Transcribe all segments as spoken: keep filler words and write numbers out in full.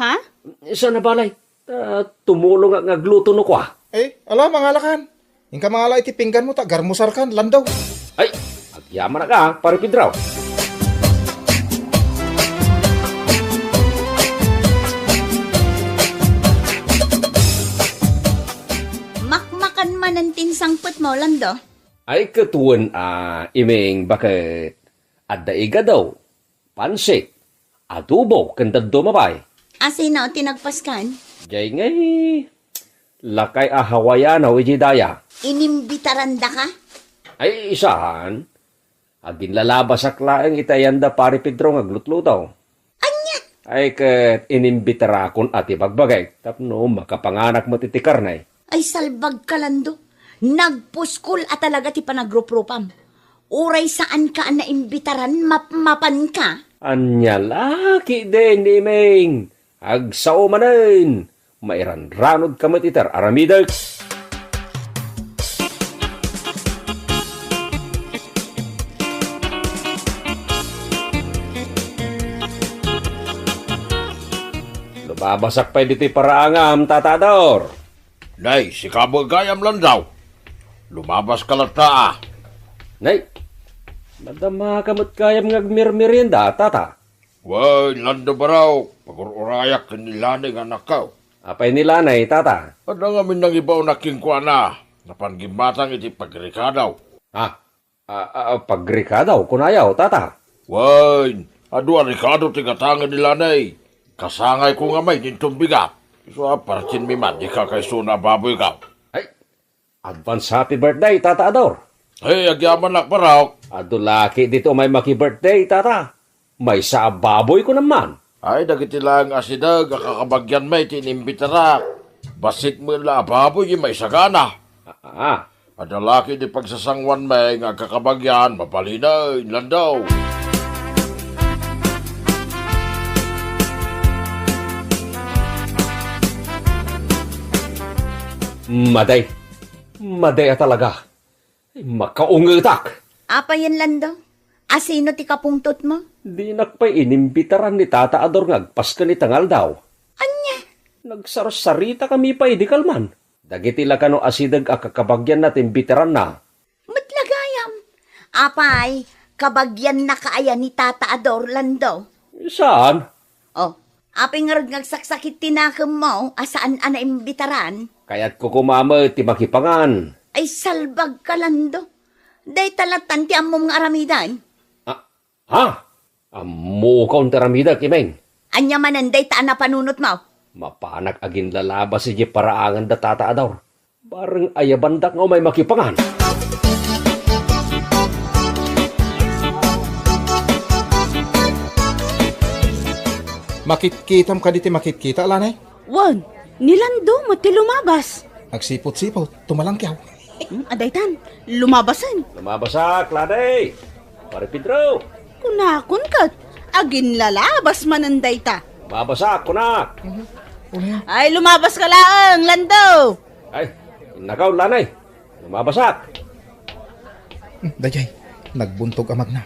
Ha? Saan a balay? Ta tumulong nga agluto no kua. Eh, ala, mangalakan. Inka mangala iti pingganmo ta agarmusarkan, Lando. Ay, agyamanak a, Pare Pedro. Makmakan manen ti insangpetmo, Lando. Ay, ket wen a, Iming, baket adda igado, pansit, adobo, ken dadduma pay. Asino ti nagpaskan? Jay ngay, lakay a Hawaiano iti daya. Inimbitarandaka? Ay, saan. Aginlalabasak laeng iti ayanda Pare Pedro nga aglutluto. Ania? Ay, ket inimbitarakon a ti bagbagek tapno makapanganak met iti karne. Ay, salbagka, Lando. Nagpuskol a talaga ti panagruprupam. Uray saanka a naimbitaran, mapmapanka. Ania la ketdin, Iming? Agsao manen, mairanranodka met iti ar-aramidek. Lumabasak pay ditoy paraangam, Tata Ador. Nay, sika met gayam, Lando. Lumabaska latta a. Nay, madamaka met gayam nga agmermerienda, Tata. Wen, Lando Barok, pagur-urayak ken ni Lanay nga anakko. Apay ni Lanay, Tata? Adda ngamin nangibaonnak kenkuana. Napan gimmatang iti pagrikado. Ha? A, a, a, pagrikado, kunayo, Tata? Wen, adu a rikado ti gatangen ni Lanay. Kasangayko ngamin ti intumbigak. Isu a partinmi man ti kakaisuna a baboyko. Ay, advance happy birthday, Tata Ador. Hey, agyamanak, Barok. Adu la ketdi ti umay maki-birthday, Tata. Maysa a baboy, kunam man. Ay, dagiti laeng asideg a kakabagianmi ti inimbitarak. Bassit met la a baboy ti maisagana. Ah, ah. Adda la ketdi pagsasanguanmi nga agkakabagian, mabalinen, Lando. Madi. Madi a talaga. Ay, makaungetak. Apayen, Lando? Asino ti kapungtotmo? Dinak pay inimbitaran ni Tata Ador nga agpasken ita nga aldaw. Ania? Nagsarsaritakami pay idi kalman. Dagiti la kano asideg a kakabagianna ti imbitaranna. Met la gayam. Apay, kabagiannaka aya ni Tata Ador, Lando? Saan? Oh, apay ngarud nga agsaksakit ti nakemmo a saan a naimbitaran? Kayatko koma met ti makipangan. Ay, salbagka, Lando. Dayta lattan ti ammom nga aramiden. Ah, ha? Ammokon ti aramidek, Iming. Ania manen dayta a napanunotmo? Mapanak aginlalabas idiay paraangan da Tata Ador. Bareng ayabandak nga umay makipangan. Makitkitam kadi ti makitkita, Lanay? Wen, ni Lando met ti lumabas. Agsipot-sipot, tumalangkiaw. Hmm, adaytan, lumabasen. Lumabasak, Lanay. Pare Pedro. Kunakon ket, aginlalabas manen dayta. Lumabasak, kunak. Mhm. Ulayan. Ay, lumabaska laeng, Lando. Ay, innakaw, Lanay. Lumabasak. Hmm, dayjay, nagbuntog a magna.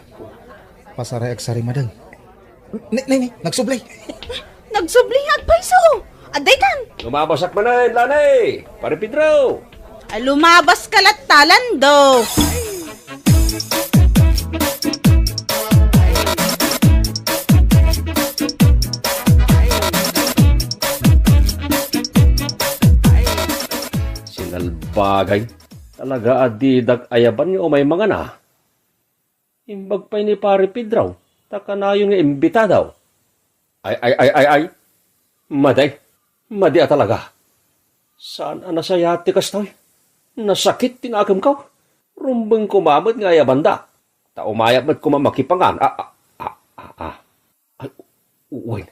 Pasaray agsarimadeng. Ni, ni, ni, nagsubli. Nagsubli nga agpayso. Adaytan. Lumabasak manen, Lanay. Pare Pedro. Ay, lumabaska latta, Lando. Sinalbagay. Talaga a didak ayaban nga umay mangana. Imbag pay ni Pare Pedro, ta kanayon nga imbitado. Ay, ay, ay, ay, ay. Madi. Madi a talaga. Saan a nasayaat ti kastoy? Nasakit ti nakemko. Rumbeng koma met nga ayabanda. Ta umayat met koma makipangan. Ah, ah, ah, ah, ah. Ay, u-, wen.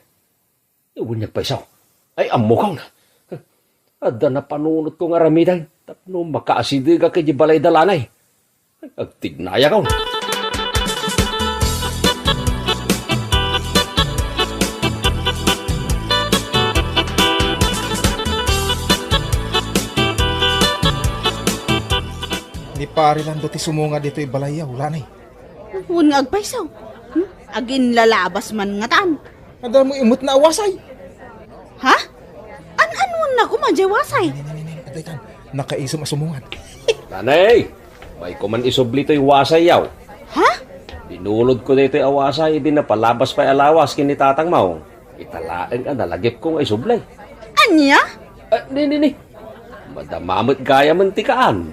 Wen, nagpayso. Ay, ammokon. Adda napanunotko nga aramiden tapno makaasidegak idiay balay da Lanay. Ay, agtignayakon. Ni Pare Lando ti sumunga ditoy balayyo, Lanay. Wen nga agpayso. Hmm? Aginlalabas man ngatan. Adda met nawasay. Ha? An-anuenna koma jay wasay? Nakaisem a sumungat. Lanay, maikuman isubli toy wasayyaw. Ha? Binulodko daytoy a wasay idi napalabas pay a lawas ken ni tatangmo. Ita laeng a nalagipko nga isubli. Ania? Ah, ni, ni, ni. Madama met gayamen ti kaan.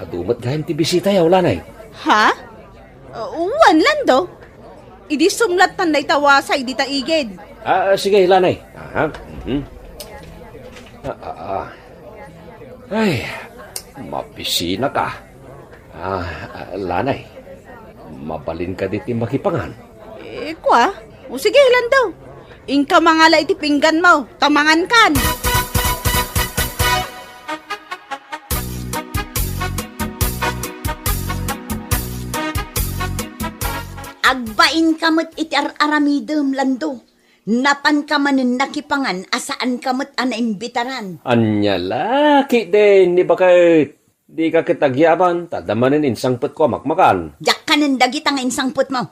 Adu met gayam ti bisitayaw, Lanay. Ha? Uh, wen, Lando. Idi sumlattan dayta wasay dita igid. Ah, sige, Lanay. Aha. Mhm. Ah, ah, ah. Ay, mabisinak. Ah, ah, Lanay, mabalin kadi ti makipangan? Eh, kua? O sige, Lando. Inka mangala iti pingganmo, ta mangankan. Agbainka met iti ar-aramidem, Lando. Napanka manen nakipangan a saanka met a naimbitaran. Ania la ketdin ni baket? Dika ket agyaban, ta adda manen insangpetko a makmakan. Diak kanen dagita nga insangpetmo.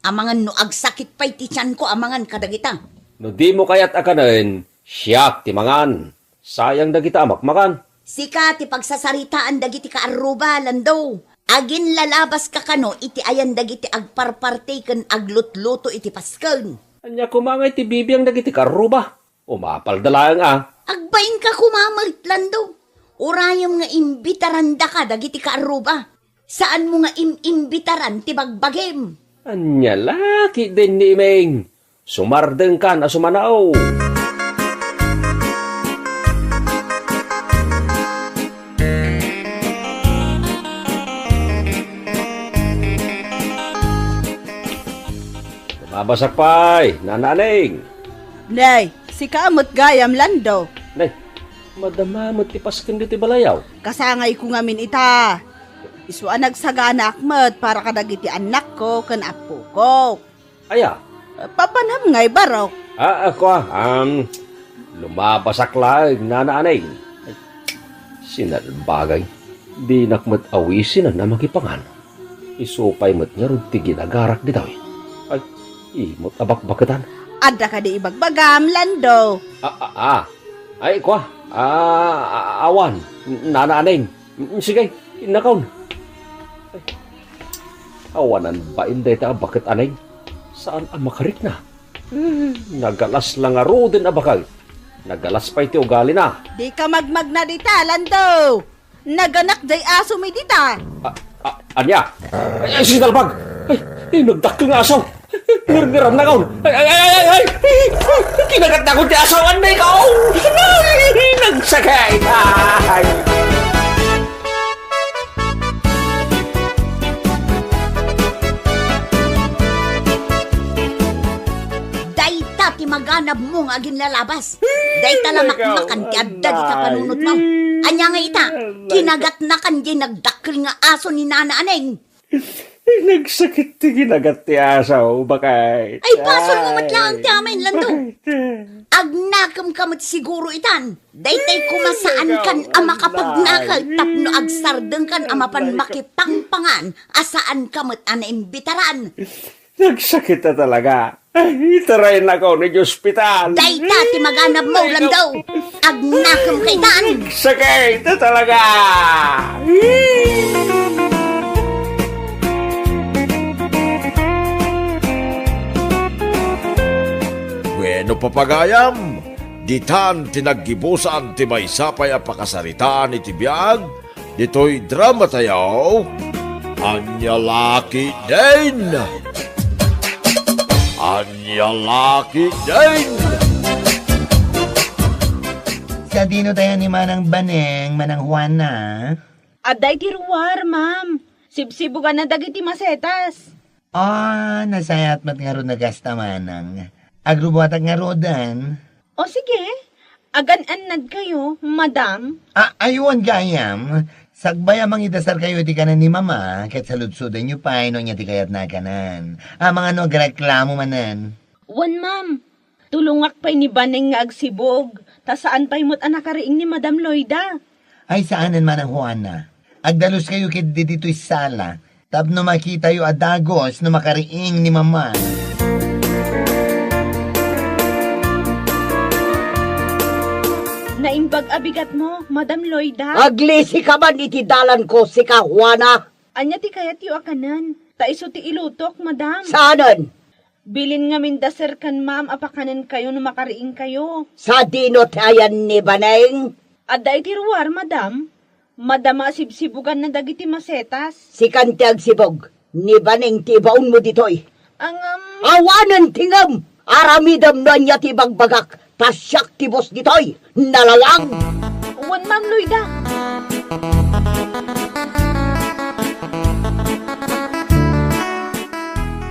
Amangan no agsakit pay ti tianko a mangan kadagita. No dimo kayat a kanen, siak ti mangan. Sayang dagita a makmakan. Sika ti pagsasaritaan dagiti kaarruba, Lando. Aginlalabaska kano iti ayan dagiti agparparti ken aglutluto iti pasken. Ania koma ngay ti bibiang dagiti kaarruba? Umapalda laeng a. Agbainka koma met, Lando. Urayem nga imbitarandaka dagiti kaarruba. Saanmo nga im-imbitaran ti bagbagim. Ania la ketdin ni Iming? Sumardengkan a sumanao. Mabasak pay, Nana Aning. Nay, sika met gayam, Lando. Nay, madama met ti pasken ditoy balayaw. Kasangayko ngamin ita. Isu a nagsaganaak met para kadagiti annakko ken appoko. Aya? Papanam ngay, barok. Ah, ako, ah, um, lumabasak laeng, Nana Aning. Ay, sinalbagay. Dinak met awisinan a makipangan. Isu pay met ngarud ti ginagarak ditoy. Ay, imot a bakbaketan. Adda kadi ibagbagam, Lando? Ah, ah, ah. Ay, kua. Ah, ah, awan. Nana Aning. Mm, sige, innakon. Ay, awanan bain dayta a baket, Aning. Saan a makarikna. Hmm, nagalas la ngaruden a baket. Nagalas pay ti ugalina. Dika magmagna dita, Lando. Naganak jay asomi dita. Ah, ah, ania? Ay, ay, sinalbag! Ay, ay, nagdakkel nga aso! Ngerngerannakon! Ay, ay, ay, ay, ay, ay! Kinagatnakon ti aso! Annay ko! Ay, nagsakit! Ay! Dayta ti maganabmo nga aginlalabas. Dayta la makmakan ti adda dita panunotmo. Ania nga ita, kinagatnakan jay nagdakkel nga aso ni Nana Aning. Nagsakit ti kinagat ti aso, baket. Ay, basolmo met laeng ti amin, Lando. Baket. Agnakemka met siguro itan. Daytay koma saankan a makapagnaket tapno agsardengkan a mapan makipangpangan a saanka met a naimbitaran. Nagsakit a talaga. Ay, itaraynakon iti ospital. Dayta ti maganabmo, Lando. Agnakemka itan. Nagsakit a talaga. Bueno, papagayam, ditan ti naggibusan ti maysa pay a pakasaritaan iti biag ditoy dramatayo, Ania la ketdin? Ania la ketdin? Sadino tayo ni Manang Baneng, Manang Juana? Adda iti ruar, ma'am. Sibsibuganna dagiti masetas. Ah, nasayaat met ngarud a gasta, Manang. Agrubuatak ngaruden. O sige, agan-annadkayo, madam. Ah, aywan gayam. Sakbay a mangidasarkayo iti kanen ni Mama, ket saludsodenyo pay no ania ti kayatna a kanen. Amangan no agreklamo manen. Wen, ma'am. Tulongak pay ni Baneng nga agsibug, ta saan pay met a nakariing ni Madam Loida. Ay, saanen, Manang Juana. Agdaluskayo ketdi ditoy sala. Tapno makitayo a dagus no makariing ni Mama. Naimbag a bigatmo, Madam Loida. Aglisi ka man iti dalanko, sika, Juana. Ania ti kayatyo a kanen? Ta isu ti ilutok, Madam. Saanen? Bilin ngamin da, sir, ken ma'am a pakanenkayo no makariingkayo. Sadino ti ayan ni Baneng? Adda iti ruar, Madam. Madama a sibsibuganna dagiti masetas. Sikan ti agsibug. Ni Baneng ti ibaonmo ditoy. Angam. Awanen ti ngem! Aramidem no ania ti ibagbagak, ta siak ti boss ditoy. Nalawag! Wen, Ma'am Loida.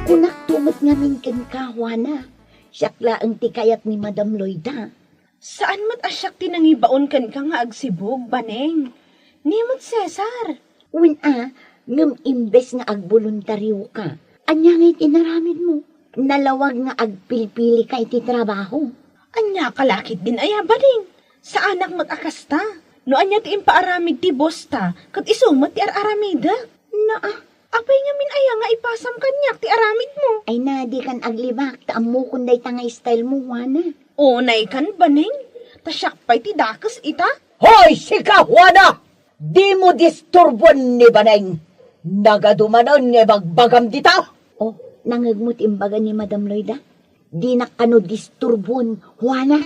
Kunakto met ngamin kenka, Juana. Siak laeng ti kayat ni Madam Loida. Saan met a siak ti nangibaon kenka nga agsibug, Baneng. Ni met Cesar. Wen a, ngem imbes nga agboluntarioka, ania ngay ti inaramidmo? Nalawag nga agpilpilika iti trabaho. Ania ka la ketdin aya, Baneng? Saanak met a kasta. No ania ti impaaramid ti boss ta, ket isu met ti ar-aramidek. Naa, apay ngamin aya nga ipasam kaniak ti aramidmo? Ay na, dikan aglibak, ta ammokon dayta nga style mo, Juana. Unaykan, Baneng, ta siak pay ti dakes ita. Hoy, sika, Juana! Dimo disturbuen ni Baneng. Nagadu manen nga ibagbagam dita. Oh, nangngegmo ti imbaga ni Madam Loida? Dinak kano disturbuen, Juana.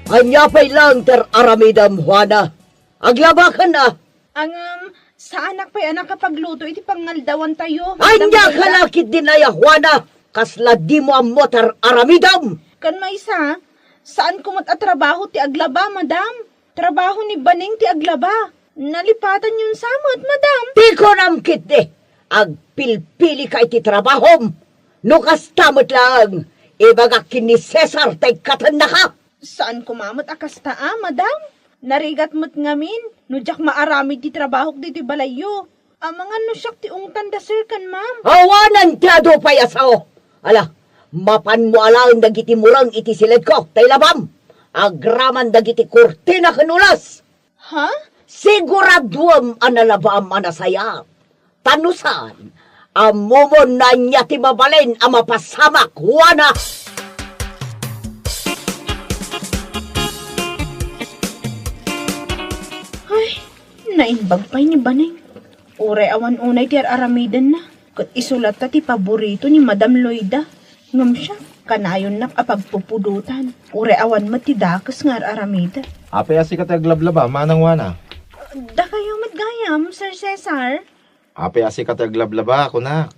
Ania pay laeng ti ar-aramidem, Juana? Aglabaken a. Angam, saanak pay a nakapagluto iti pangngaldawantayo, Madam Loida. Ania ka la ketdin aya, Juana? Kasla dimo ammo ti ar-aramidem? Ken maysa, saanko met a trabaho ti aglaba, Madam. Trabaho ni Baneng ti aglaba. Nalipatanyon sa met, Madam. Ti kunam ketdi, agpilpilika iti trabahom. No kasta met laeng, ibagak ken ni Cesar ta ikkatennaka. Saan koma met a kasta a, Madam. Narigat met ngamin no diak maaramid ti trabahok ditoy balayyo. Amangan no siak ti ungtanda, sir, ken ma'am. Awanen ti adu pay a sao. Ala, mapanmo alaen dagiti mureng iti siledko, ta ilabam. Agraman dagiti kurtina ken ulas. Ha? Siguraduem a nalabam a nasayaat. Ta no saan, ammomon no ania ti mabalin a mapasamak, Juana. Ay, naimbag pay ni Baneng. Uray awan unay ti ar-aramidenna, ket isu latta ti paborito ni Madam Loida. Ngem siak, kanayonnak a pagpupudotan. Uray awan met ti dakes nga ar-aramiden. Apay a sika ti aglablaba, Manang Juana? Dakayo met gayam, Sir Cesar. Apay a sika ti aglablaba, kunak?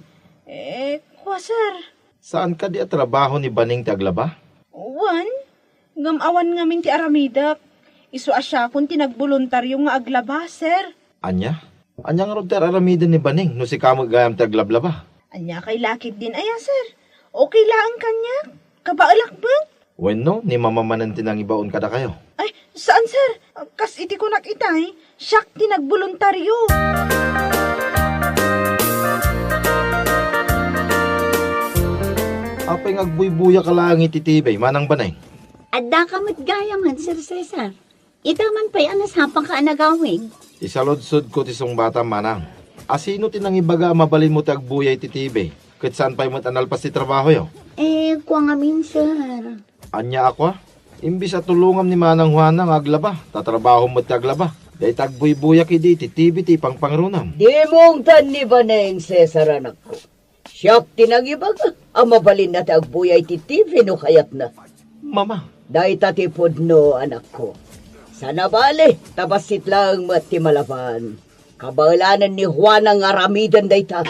Eh, kua, sir. Saan kadi a trabaho ni Baneng ti aglaba? Wen, ngem awan ngamin ti aramidek. Isu a siakon ti nagboluntario nga aglaba, sir. Ania? Ania ngarud ti ar-aramiden ni Baneng no sika met gayam ti aglablaba? Ania kay lakit din aya, sir? Okay laeng kaniak? Kabaelak met? Wenno, ni Mama manen ti nangibaon kadakayo? Ay, saan, sir? Kas iti kunak itay, siak ti nagboluntario. Apay nga agbuybuya ka laeng iti T V, Manang Baneng? Addaka met gayamen, Sir Cesar. Ita man pay a nasapaka a nagawid. Isaludsodko ti sungbatam, Manang. A sino ti nangibaga a mabalinmo ti agbuya iti T V, ket saan pay met a nalpas ti trabahoyo? Eh, kua ngamin, sir. Ania a kua? Imbis a tulongam ni Manang Juana nga aglaba, ta trabahom met ti aglaba. Dayta agbuybuyak idi iti T V ti ipangpangrunam. Dimo ungtan ni Baneng, Cesar, anakko. Siak ti nangibaga a mabalinna ti agbuya iti T V no kayatna. Mama. Dayta ti pudno, anakko. Sana bale, ta bassit laeng met ti malaban. Kabaelanen ni Juana nga aramiden dayta.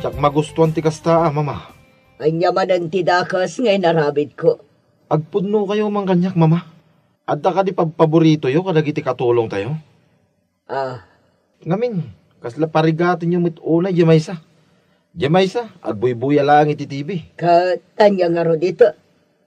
Diak magustuan ti kasta, a, Mama. Ania manen ti dakes nga inaramidko? Agpudnokayo man kaniak, Mama. Adda kadi pabpaboritoyo kadagiti katulongtayo? Ah. Ngamin, kasla parigatenyo met unay diay maysa. Diay maysa, agbuybuya laeng iti T V. Ket ania ngarud ita?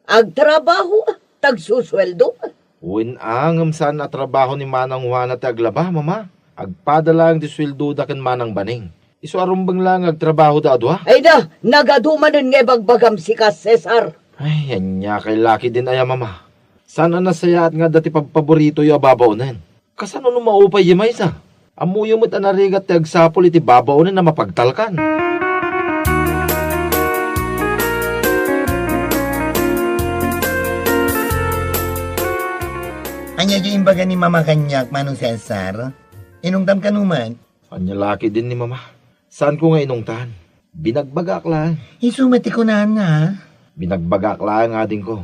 Agtrabaho, ta agsusueldo. Wen a, ngem saan a trabaho ni Manang Juana ti aglaba, Mama. Agpada laeng ti sueldoda ken Manang Baneng. Isu a rumbeng laeng nga agtrabahoda a dua? Ay da, nagadu manen nga ibagbagam sika, Cesar. Ay, ania kay lakidin aya, Mama? Saan a nasayaat nga adda ti pabpaboritoyo a babaonen? Kasano no maupay diay maysa? Ammoyo met a narigat ti agsapul iti babaonen a mapagtalkan. Ania diay imbaga ni Mama kaniak, Manong Cesar? Inungtam kano met? Ania lakidin ni Mama? Saanko nga inungtan. Binagbagaak laeng. Isu met ti kunana. Binagbagaak laeng, adingko.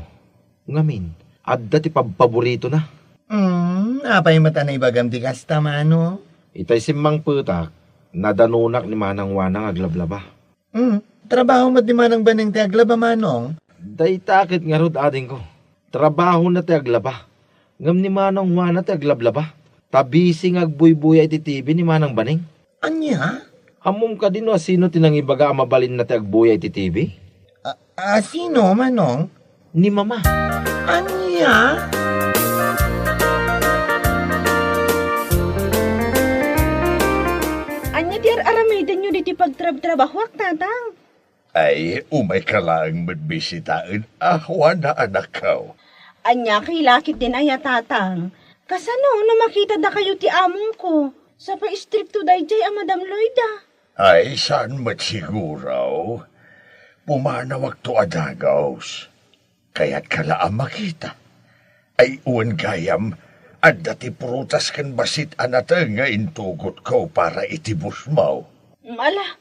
Ngamin, adda ti pabpaboritona. Hmm, apay met a naibagam ti kasta, Manong? Itay simmangpetak, nadanonak ni Manang Juana nga aglablaba. Hmm, trabaho met ni Manang Baneng ti aglaba, Manong? Dayta ket ngarud, adingko. Trabahona ti aglaba. Ngem ni Manang Juana ti aglablaba. Ta busy nga agbuybuya iti T V ni Manang Baneng. Ania? Ammom kadi no asino ti nangibaga a mabalinna ti agbuya iti T V? A, asino, Manong? Ni Mama. Ania? Ania ti ar-aramidenyo ditoy pagtrabtrabahoak, Tatang? Ay, umayka laeng met bisitaen a Juana, anakko. Ania kay lakidin aya, Tatang? Kasano no makitada kayo ti amongko? Sa pay istrikto daydiay a Madam Loida. Ay, saan met siguro. Pumanawakto a dagus. Kayatka la a makita. Ay, wen gayam, adda ti prutas ken bassit a nateng nga intugotko para iti busmo. Ala,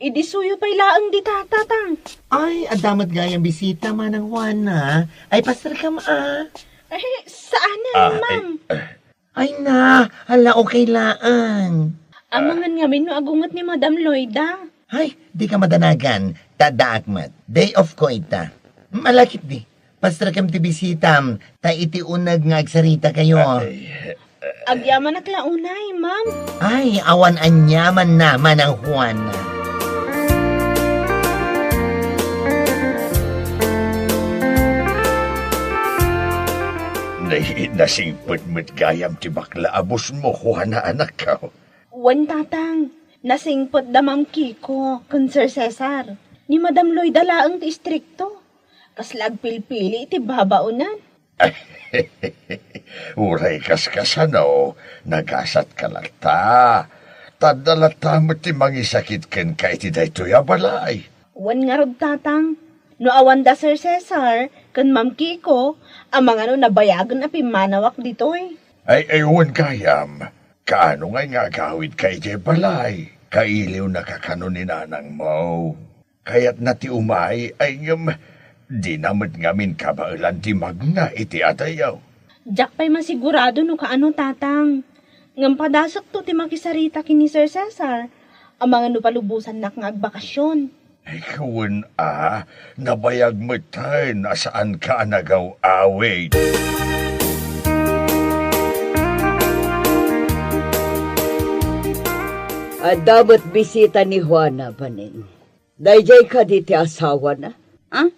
idi suyo pay laeng dita, Tatang. Ay, adda met gayam bisita, Manang Juana. Ay, pasterkam a. Ay, saanen, Ah, Ma'am. Ay, eh. Ay na, hala, okay laeng. Amangan ngamin no agunget ni Madam Loida. Ay, dika madanagan, ta addaak met. Day off ko ita. Malakip di. Pasterkem ti bisitam, ta iti uneg nga agsarita kayo. Ay, eh. Agyamanak la unay, Ma'am. Ay, awan aniamanna, Manang Juana. Nay, nasingpet met gayam ti bakla a busmo, Juana, anakko. Wen, Tatang, nasingpet da Ma'am Kiko ken Sir Cesar. Ni Madam Loida laeng ti istrikto. Kasla agpilpili iti babaonan. Uray kaskasano, nagasatka latta. Ta adda latta met ti mangisakit kenka iti daytoy a balay. Wen ngarud, Tatang, no awan da Sir Cesar ken Ma'am Kiko, amangan no nabayagen a pimmanawak ditoy. Ay, ay, wen gayam. Kaano ngay nga agawidka idiay balay? Kailiwnaka kano ni nanangmo? Kayatna ti umay, ay ngem dina met ngamin kabaelan ti magna iti adayo. Diak pay masigurado no kaano, Tatang. Ngem padasekto ti makisarita ken ni Sir Cesar, amangan no palubosannak nga agbakasyon. Ay, wen a, nabayag metten a saanka a nagaw-awid. Adda met bisita ni Juana, Baneng. Daydiay kadi ti asawana? Ah?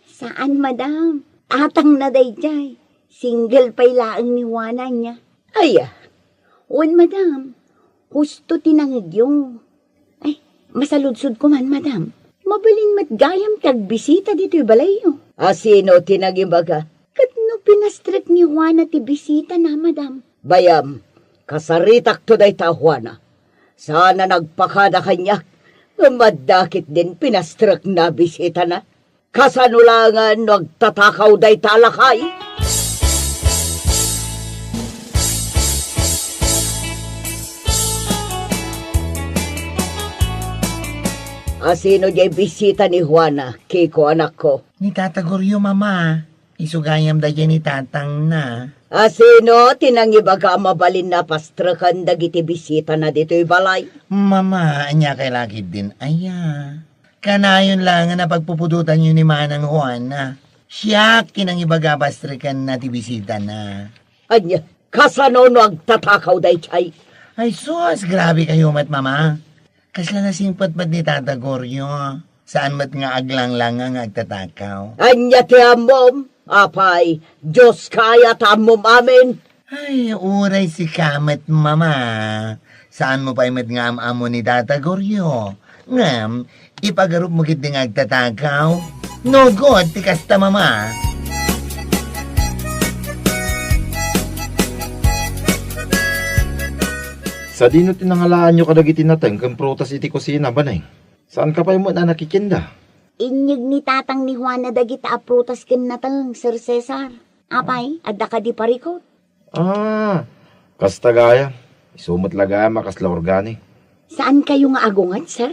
Saan, madam. Atangna daydiay. Single pay laeng ni Juana ania. Aya, wen, madam, husto ti nangegyo. Ay, masaludsodko man, madam. Mabalin met gayam ti agbisita ditoy balayyo. A sino ti nangibaga? Ket no pinastrek ni Juana ti bisitana, madam? Bayam, kasaritakto dayta a Juana. Saan a nagpakada kaniak, ngem adda ketdin pinastrekna a bisitana. Kasano laengen no agtatakaw dayta a lakay? A sino diay bisita ni Juana, Kiko, anakko? Ni Tata Goryo, mama. Isu gayam daydiay ni tatangna. A sino ti nangibaga a mabalinna a pastreken dagiti bisitana ditoy balay? Mama, ania kay laketdin aya? Kanayon laengen a pagpupudotanyo ni Manang Juana. Siak ti nangibaga a pastrekenna ti bisitana. Ania, kasano no agtatakaw daydiay? Ay sus, grabe kayo met, mama. Kasla nasingpet met ni Tata Goryo. Saan met nga aglanglanga nga agtatakaw. Ania ti ammom? Apay, Dioska aya ta ammom amin? Ay, uray sika met, mama. Saanmo pay met nga am-ammo ni Tata Goryo. Ngem, ipagarupmo ketdi nga agtatakaw. No good ti kasta, Mama. Sadino ti nangalaanyo kadagiti nateng ken prutas iti kusina, Baneng? Saanka pay met a nakikinda? Inyeg ni tatang ni Juana dagita a prutas ken nateng, Sir Cesar. Apay, adda kadi parikut? Ah, kasta gayam. Isu met la gayam a kasla organic. Saankayo nga agungad, sir?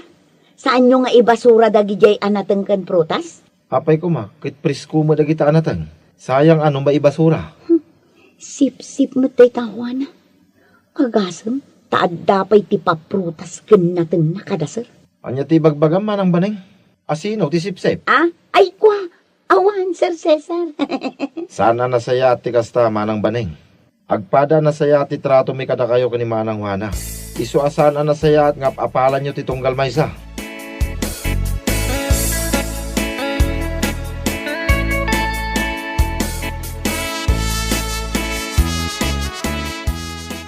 Saanyo nga ibasura dagidiay a nateng ken prutas? Apay koma, ket presko met dagita a nateng. Sayang a no maibasura. Hmm. Sipsip met dayta, Juana. Agasem, ta adda pay ti paprutas ken natengna kada, sir. Ania ti ibagbagam, Manang Baneng? Asino ti sipsip? Ah, ay kwa, awan, Sir Cesar. Saan a nasayaat ti kasta, Manang Baneng. Agpada a nasayaat ti tratomi kadakayo ken ni Manang Juana. Isu a saan a nasayaat nga ap-apalanyo ti tunggal maysa.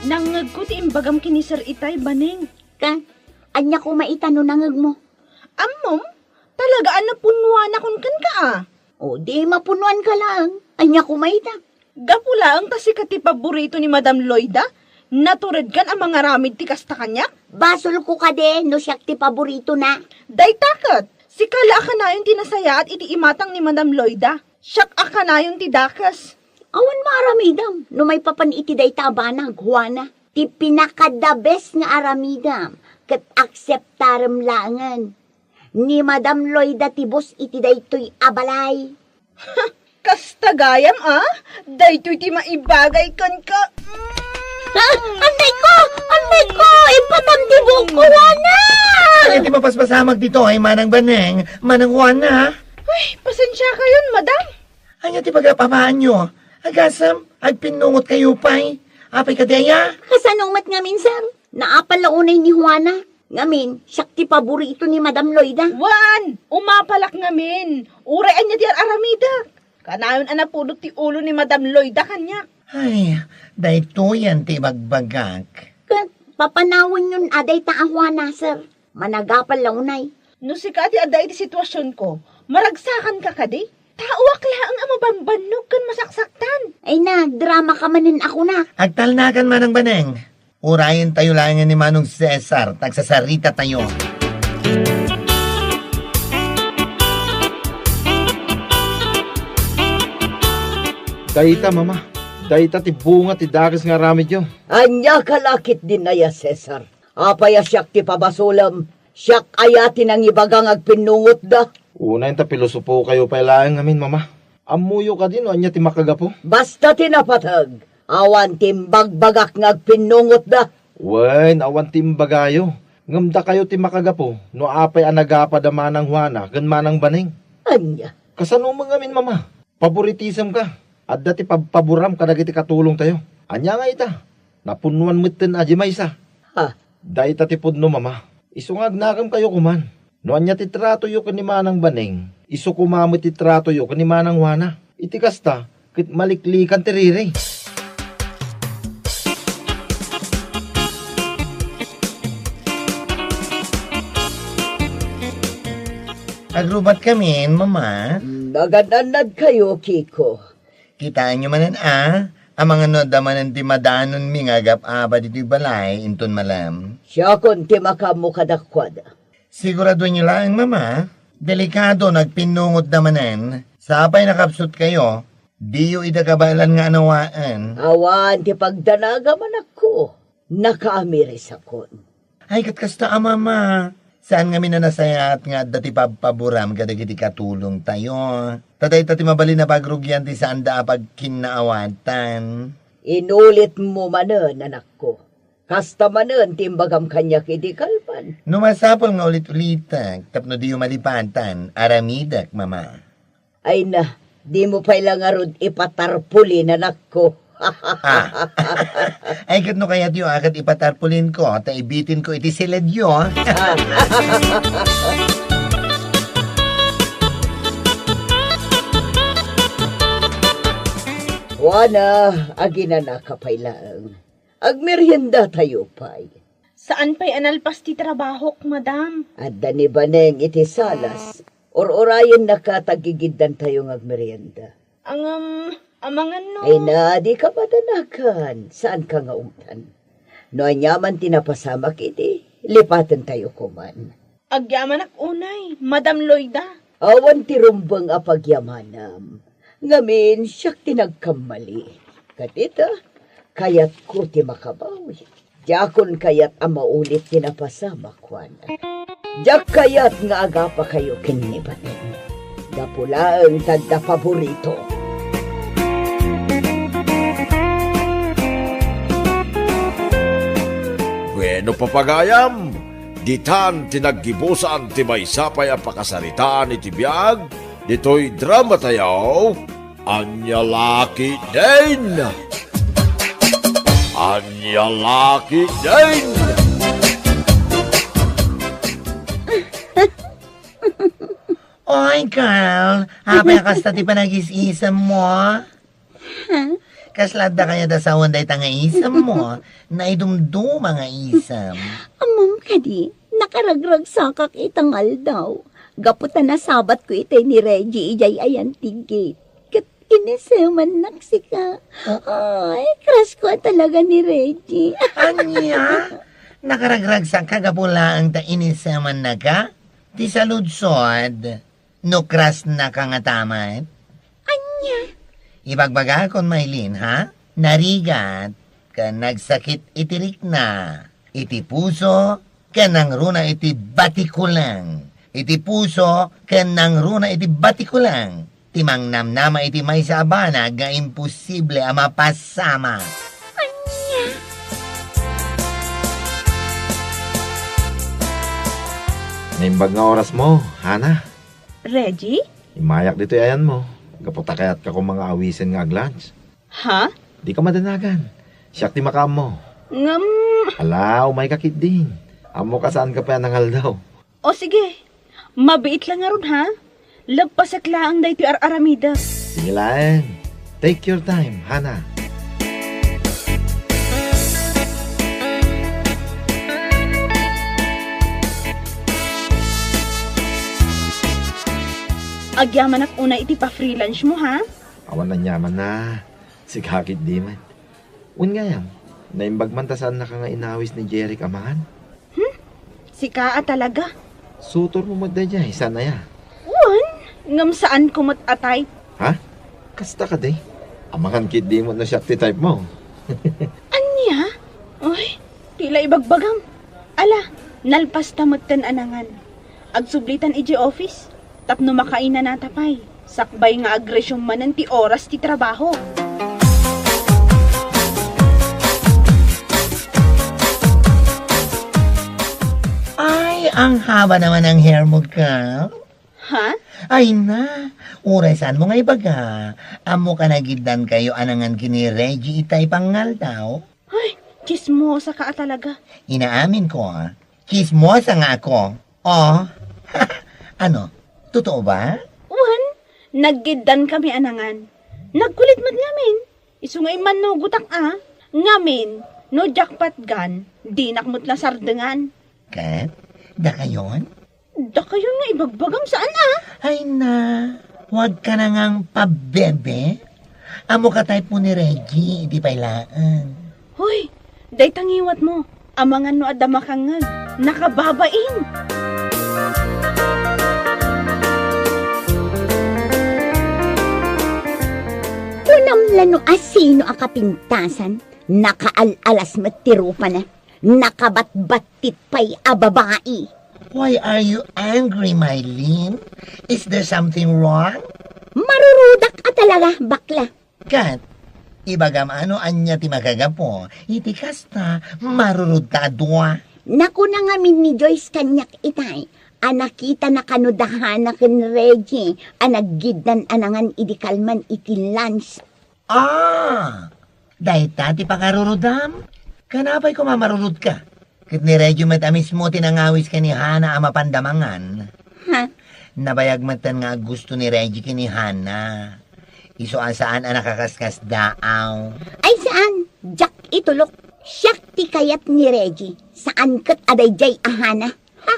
Nangngegko ti imbagam ken ni Sir Itay, Baneng. Ka, ania koma ita no nangngegmo? Ammom, talaga a napunnuanakon kenka a. O, di mapunnuanka laeng. Ania koma ita? Gapu laeng ta sika ti paborito ni Madam Loida, naturedkan a mangaramid ti kasta kaniak. Basolko kadi no siak ti paboritona. Dayta ket, sika la a kanayon ti nasayaat iti imatang ni Madam Loida. Siak a kanayon ti dakes. Awan maaramidem no maipapan iti dayta a banag, Juana. Ti pinaka-the best nga aramidem ket akseptarem laengen. Ni Madam Loida ti boss iti daytoy a balay. Kasta gayam a, daytoy ti maibagay kenka. Ah, anay ko! Anay ko! Ipatam ti buokko, Juana! Ania ti mapaspasamak ditoy, Manang Baneng, Manang Juana? Ay, pasensiakayon, madam. Ania ti pagap-amaanyo? Agasem, agpinnungotkayo pay. Apay kadi aya? Kasano met ngamin, sir? Naapal la unay ni Juana. Ngamin, siak ti paborito ni Madam Loida. Wen, umapalak ngamin. Uray ania ti ar-aramidek. Kanayon a napudot ti ulo ni Madam Loida kaniak. Ay, daytoyen ti ibagbagak. Ket papanawenyon a dayta a Juana, sir. Managapal la unay. No sika ti adda iti situasionko, maragsakanka kadi? Taoak laeng a mabambannog ken masaksaktan. Ay na, drama ka manen a kunak. Agtalnakan, Manang Baneng. Urayentayo laengen ni Manong Cesar, ta agsasarita tayo. Dayta, Mama. Dayta ti bunga ti dakes nga aramidyo. Ania ka la ketdin aya, Cesar? Apay a siak ti pabasolem? Siak aya ti nangibaga nga agpinnungotda? Unay ta pilosopokayo pay laeng ngamin, Mama. Ammoyo kadi no ania ti makagapu? Basta ti napateg, awan ti imbagbagak nga agpinnungotda. Wen, awan ti imbagayo. Ngem dakayo ti makagapu no apay a nagapad a Manang Juana ken Manang Baneng. Ania? Kasano met ngamin, Mama? Paboritisem ka. Adda ti pabpaboram kadagiti katulongtayo. Ania nga ita? Napunnuan metten a di maysa. Ha? Dayta ti pudno, Mama. Isu nga agnakemkayo koman. No ania ti tratoyo ken ni Manang Baneng, isu koma met ti tratoyo ken ni Manang Juana. Iti kasta, ket maliklikan ti riri. Agrubat kamin, Mama. Nagan-annadkayo, Kiko. Kitaenyo manen a, amangan no adda manen ti madanonmi nga agap-apa ditoy balay inton malem. Siakon ti makaammo kadakuada. Siguradoenyo laeng, Mama. Delikado no agpinnungotda manen. Sapay nakapsutkayo, diyo ida kabaelan nga anawaen. Awan ti pagdanagam, anakko. Nakaamirisakon. Ay, ket kasta a, Mama. Saan ngamin a nasayaat nga adda ti pabpaboram kadagiti katulongtayo. Ta dayta ti mabalin a pagrugian ti saanda a pagkinnaawatan. Inulitmo manen, anakko. Kasta manen ti imbagam kaniak idi kalman. No masapul nga ulit-ulitek tapno diyo malipatan, aramidek, Mama. Ay na, dimo pay la ngarud ipatarpulin, anakko. Ah. Ay, ket no kayatyo a ket ipatarpulinko, ta ibitinko iti siledyo, ah. Juana, aginanaka pay laeng. Agmeriendatayo pay. Saan pay a nalpas ti trabahok, madam. Adda ni Baneng iti salas. Ur-urayennaka ta aggigiddantayo nga agmerienda. Ngem, amangan no. Ay na, dika madanagan. Saanka nga umtan. No aniaman ti napasamak idi, lipatentayo koman. Agyamanak unay, Madam Loida. Awan ti rumbeng a pagyamanam. Ngamin, siak ti nagkammali. Ket ita, kayatko ti makabawi. Diakon kayat a maulit ti napasamak, Juana. Diak kayat nga agapakayo ken ni Baneng. Gapu laeng ta adda paborito. Bueno, papagayam, ditan ti naggibusan ti maysa pay a pakasaritaan iti biag ditoy drama tayo. Ania la ketdin? Ania la ketdin? Oy, girl, apay a kasta ti panagis-isemmo? Kasla adda kayat a sawen dayta nga isemmo? Naidumduma nga isem. Ammom kadi, nakaragragsakak ita nga aldaw. Gapu ta nasabatko itay ni Reggie idiay ayan ti gate. Ket inisemannak sika. Oh. Ay, crush ko talaga ni Reggie. Ania? Nakaragragsakka gapu laeng ta inisemannaka? Ti saludsod, no crush naka ngata met? Ania? Ibagbagakon, Maylin, ha? Narigat ken nagsakit iti rikna, iti puso, ken nangruna iti batikulang. Iti puso ken nangruna iti batikulang. Ti mangnamnama iti maysa a banag nga imposible a mapasamak. Ania? Naimbag nga orasmo, Hana. Reggie? Immayak ditoy ayanmo. Gapu ta kayatka koma nga awisen nga aglunch. Ha? Dika madanagan. Siak ti makaammo. Ngem. Ala, umayka ketdin. Ammoka saanka pay a nangaldaw. O sige, mabiit la ngarud, ha? Lagpasek laeng daytoy ar-aramidek. Sige laeng. Take your time, Hana. Agyamanak unay iti pa-freelance mo, ha? Awan aniamanna. Sika ketdi met. Wen gayam, naimbag man ta saannaka nga inawis ni Jeric a mangan? Hmm? Sika a talaga? Sutormo met daydiay, saan aya? Wen, ngem saanko met a type. Ha? Kasta kadi? Amangan ketdi met no siak ti typemo. Ania? Uy, ti la ibagbagam. Ala, nalpasta metten a nangan. Agsublitan idiay office. Tapno makainanata pay, sakbay nga ag-resume manen ti oras ti trabaho. Ay, ang haba naman ng hair mo, girl. Ha? Ay na, uray saan mo nga ibaga. Ammo ka nagiddan kayo anangan kini Reggie itay pangaldaw? Ay, chismosa ka talaga. Inaamin ko, ah. Chismosa nga ako. Oh. Ano? Totoo ba? Wen, naggiddan kami anangan. Nagkulit met ngamin. Isu nga immannugotak a. Ngamin, no jackpot gun, dinak met la sardengan. Ket? Dakayon? Dakayon nga ibagbagam saan a? Ay na, huwag ka na ngang pabebe. Ammo ka type mo ni Reggie, di pay laeng. Hoy, dayta ngiwat mo. Amangan no adda makangngeg. Nakababain! Kunam la no asino a kapintasan, nakaal-alas met ti rupana. Nakabatbattit pay a babai. Why are you angry, Mylene? Is there something wrong? Marurudak a talaga, bakla. Ket, ibagam a no ania ti makagapu, iti kasta, marurudta a dua. Nakuna ngamin ni Joyce kaniak itay, a nakitana kano da Hana ken Reggie, a naggiddan anangan idi kalman iti lunch. Ah! Dayta ti pangarurudam? Kanapay koma marurudka? Ket ni Reggie met a mismo ti nangawis ken ni Hana a mapanda mangan. Ha? Nabayag metten nga aggusto ni Reggie ken ni Hana. Isu a saan a nakakaskasdaaw. Ay, saan? Diak itulok. Siak ti kayat ni Reggie, saan ket a daydiay a Hana. Ha?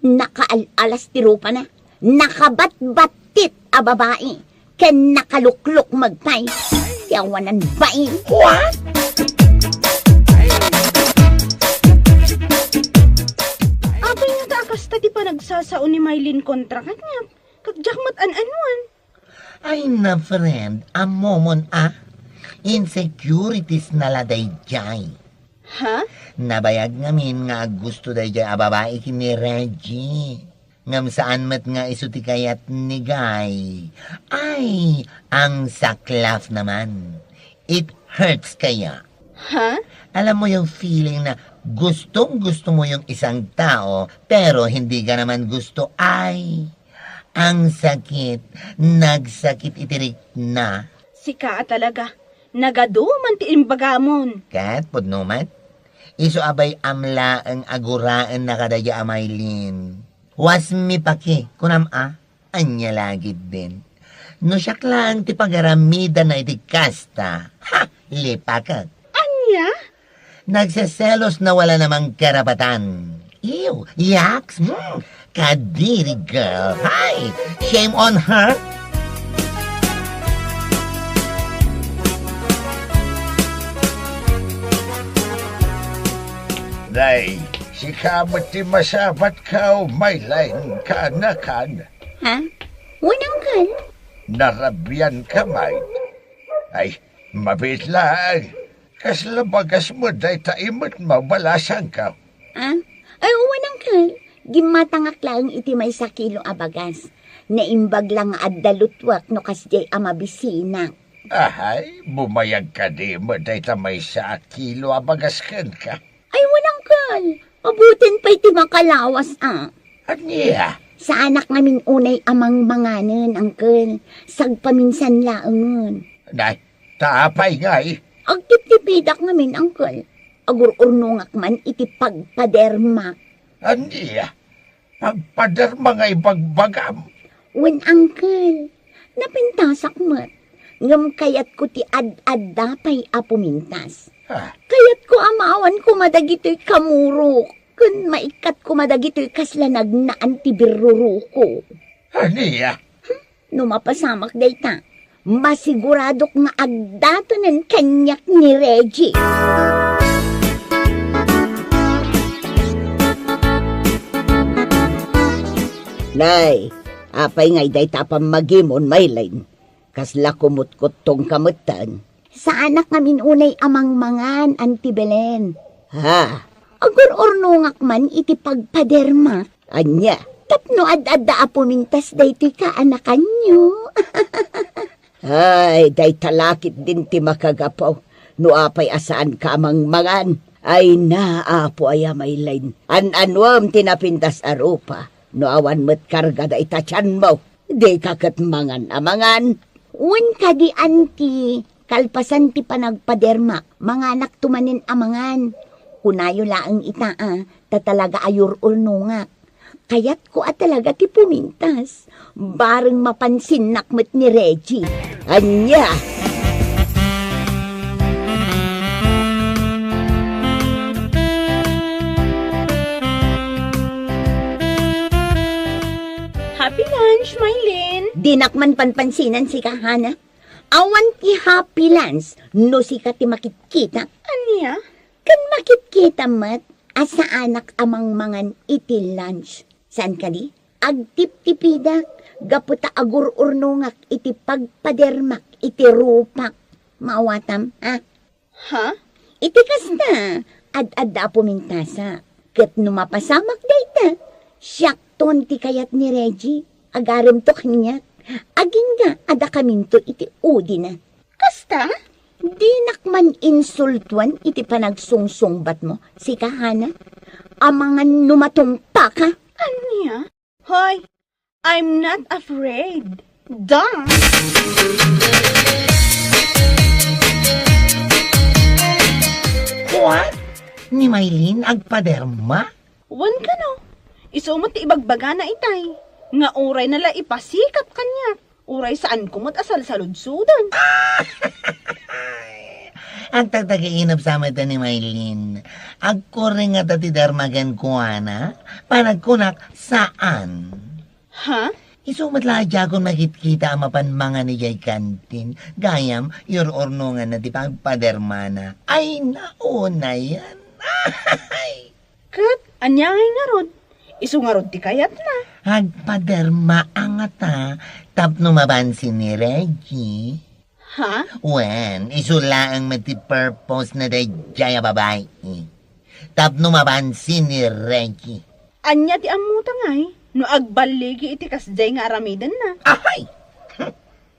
Nakaal-alas ti rupana, nakabatbattit a babai, ken nakaluklukmeg pay. Ti awanan bain. What? Apay ngata a kasta ti panagsasao ni Mylene kontra kaniak? Ket diak met an-anuan. Ay na, friend, ammomon a? Insecurities na la daydiay. Ha? Nabayag ngamin nga aggusto daydiay a babai ken ni Reggie. Ngem saan met nga isu ti kayat ni Guy. Ay, ang saklaf naman. It hurts kaya. Ha? Alam mo yung feeling na gustong-gusto mo yung isang tao, pero hindi ka naman gusto. Ay, ang sakit. Nagsakit iti rikna. Sika a talaga. Nagadu man ti imbagamon. Ket pudno met, isu a bay-am laeng a guraenna kadaydiay a Mylene. Wasmi paki, kunam a? Ania la ketdin? No siak laeng ti pagaramidana iti kasta, ha, lipakek. Ania? Nagseselos na wala namang karapatan. Ew, yaks, hmm, kadiri girl. Hay, shame on her. Nay, sika met ti masabatko, Mylene, kaanakan. Ha? Wen, Uncle? Narabian ka, Mike? Ay, mabiit laeng. Kasla bagas mo dayta imet mo, balasangko. Ah? Ay, wen, Uncle. Gimmatangak laeng iti maysa kilo a bagas. Naimbag la nga adda lutuak no kasdiay a mabisinak. Ahay, bumayag kadi met dayta maysa a kilo a bagas kenka? Ay, wen, Uncle. Abutin pay ti makalawas, a. Ania? Saanak ngamin unay a mangmanganen, Uncle. Sagpaminsan laengen. Nay, ta apay ngay? Agtiptipidak ngamin, Uncle. Agur-urnongak man iti pagpadermak. Ania? Pagpaderma nga ibagbagam? Wen, Uncle. Napintasak met. Ngem kayatko ti ad-adda pay a pumintas. Ha? Kayatko a maawan koma dagitoy kamurok, ken maikkat koma dagitoy kasla nagnaan ti birruruko. Ania? No mapasamak dayta, masiguradok nga agdatonen kaniak ni Reggie. Nay, apay ngay dayta a pammagimon, Mylene? Kasla kumutkuttongka metten. Saanak ngamin unay a mangmangan, Auntie Belen. Ha? Agur-urnongak man iti pagpadermak. Ania? Tapno ad-adda a pumintas daytoy kaanakanyo. Ay, dayta la ketdin ti makagapu. No apay a saanka a mangmangan? Ay na, Apo aya, Mylene. An-anuem ti napintas a rupa. No awan met karga dayta tianmo, dika ket mangan a mangan. Wen kadi, Auntie. Kalpasan ti panagpadermak, manganakto manen a mangan. Kunayo laeng ita a, ta talaga a gur-urnongak. Kayatko a talaga ti pumintas. Bareng mapansinnak met ni Reggie. Ania? Happy lunch, Mylene. Dinak man panpansinan sika, Hana. Awan ti happy lunch no sika ti makitkita. Ania? Ken makitkita met a saanak a mangmangan iti lunch. Saan kadi? Agtiptipidak gapu ta agur-urnongak iti pagpadermak iti rupak. Maawatam, ha? Ha? Iti kasta, ad-adda a pumintasak. Ket no mapasamak dayta, siakton ti kayat ni Reggie. Agaremto kaniak. Agingga a dakaminto iti udina. Kasta? Dinak man insultuan iti panagsungsungbatmo, sika, Hana. Amangan no matumpaka. Ania? Hoy, I'm not afraid. Dang! What? Ni Mylene agpaderma? Wen kano, isu met ti ibagbagana itay, nga uray na la ipasikap kaniak, uray saanko met a salsaludsoden. Agtagtagainep sa met ni Maylin. Agkurring ngata ti derma kenkuana? Panagkunak, saan. Ha? Isu met la a diakon makitkita a mapan mangan idiay kantin. Gayam, iyur-urnonganna ti pagpadermana. Ay, nauna yan. Ket, ania ngay ngarud? Isu ngarud ti kayatna. Agpaderma a ngata tapno mapansin ni Reggie. Ha? Wen, isu laeng met ti purpose na daydiay a babai. Tapno mapansin ni Reggie. Ania ti ammota ngay no agballigi iti kasdiay nga aramidenna? Ahay!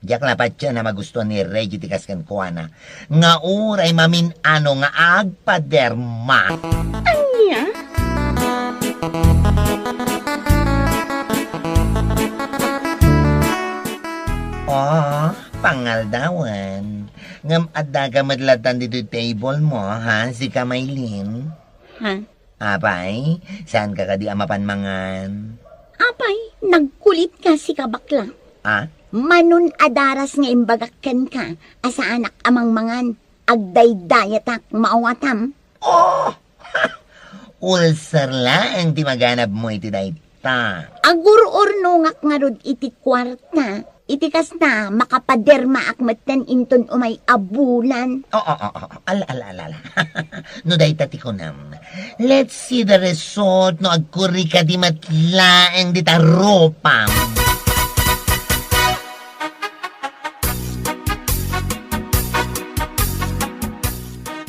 Diak la patien a magustuan ni Reggie ti kas kenkuana, nga uray mamin-ano nga agpaderma. Ania? Oh, pangaldawan. Ngem addaka met latan ditoy table mo, ha, sika Maylin? Ha? Apay, saan ka kadi a mapan mangan? Apay, nagkulit ka, sika bakla. Ah? Manon a daras nga imbagak kenka a saanak a mangmangan, agdaydayatak, maawatam. Oh! Ulcer laeng ti maganab mo iti dayta. Agur-urnongak ngarud iti kuarta. Iti kasta, makapadermaak metten inton umay a bulan. Oh, oh, oh, oh. Ala, ala, ala, ala. No dayta ti kunam. Let's see the result no agkurri kadi met laeng dita rupam.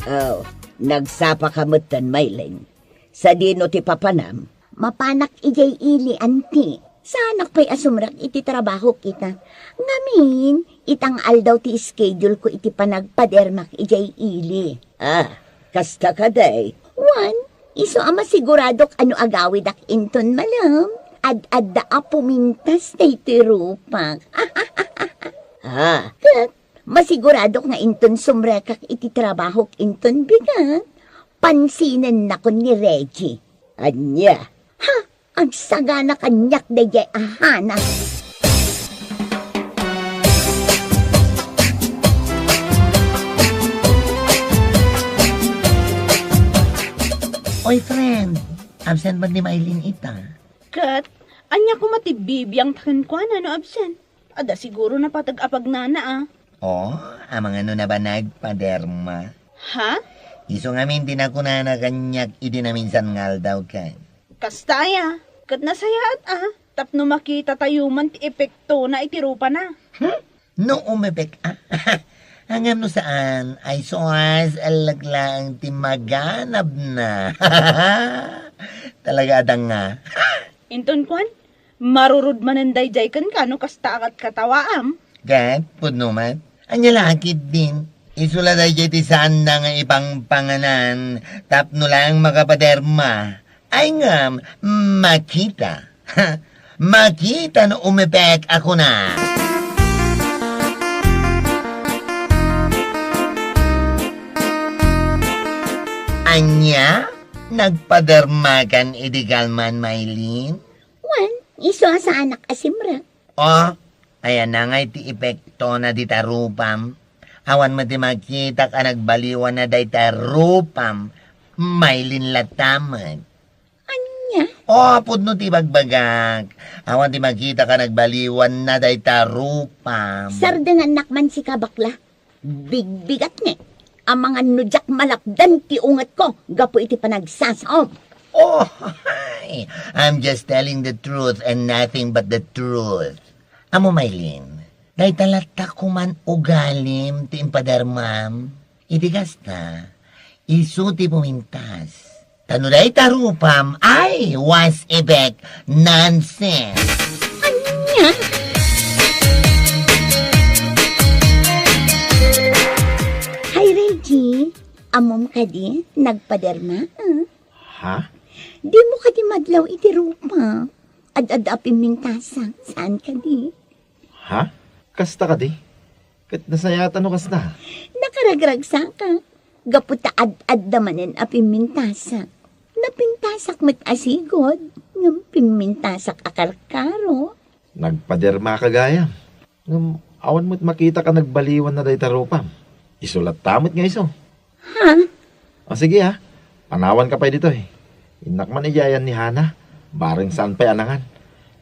Oh, nagsapa ka metten, Maylin. Sadino ti papanam? Mapanak idiay ili, anti. Saanak pay a sumrek iti trabahok ita. Ngamin, ita nga aldaw ti schedule ko iti panagpadermak idiay ili. Ah, kasta kadi? Wen, isu a masiguradok a no agawidak inton malem, ad-adda a pumintas daytoy rupak. Ah, ket masiguradok nga inton sumrekak iti trabahok inton bigat, pansinennakon ni Reggie. Ania? Ha? Agsagana kaniak daydiay a hanas. Oy, friend, absent man ni Maylin ita? Ket, ania koma ti bibiangta kenkuana no absent? Adda siguro napateg a pagnana, a. Oh, amangan no nabanag, paderma. Ha? Isu ngamin ti nakunana kaniak idi naminsan nga aldaw ken. Kasta aya, ket nasayaat a, tapno makitatayo man ti epektona iti rupana. Hmm? No umepek a? Ngem no saan, ay suas, allag laeng ti maganabna. Talaga adda nga. Inton kuan, marurud manen daydiay kenka no kasta a katkatawaam. Ket, pudno met. Ania la ketdin? Isu la daydiay ti saanna nga ipangpanganan tapno laeng makapaderma. Ay ngem, makita. Makita no umepek a kuna. Ania? Nagpadermakan idi kalman, Maylin? Wen, isu a saanak a simrek. Oh, ayanna ngay ti epektona dita rupam. Awan met ti makitak a nagbaliwanna dayta rupam, Maylin latta met. Ania? Oh, pudno ti bagbagak. Awan ti makitak a nagbaliwanna dayta rupam. Sardengannak man sika, bakla. Bigbigat ne. Amangan no diak malapdan ti ungetko gapu iti panagsasaom. Oh, hi. I'm just telling the truth and nothing but the truth. Amo, Maylin, dayta latta koman ugalim ti impadermam. Iti kasta, isu ti pumintas. Ta no dayta rupam, ay, was effect, nonsense. Ania? Hi, Reggie. Ammom kadi, nagpaderma, ah? Ha? Dimo kadi madlaw iti rupa. Ad-adda a pimmintasak, saan kadi? Ha? Kasta kadi? Ket nasayaat no kasta? Nakaragragsaka. Gapu ta ad-adda manen a pimmintasak. Napintasak met a sigud, ngem pimmintasak a karkaro. Nagpadermaka gayam. Ngem awan met makitak a nagbaliwanna dayta rupam. Isu latta met nga isu. Ha? O sige, ha. Panawanka pay ditoy. Innak man idiay ayan ni Hana. Bareng saan pay a nangan.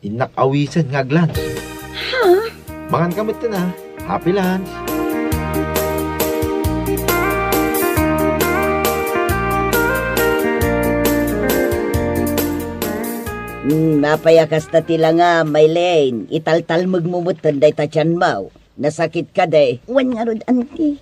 Innak awisen nga aglan. Ha? Manganka metten, ha. Happy lunch. Hmm, apay a kasta ti langam, Maylene? Italtalmegmo metten dayta tianmo. Nasakit kadi? Wen ngarud, anti.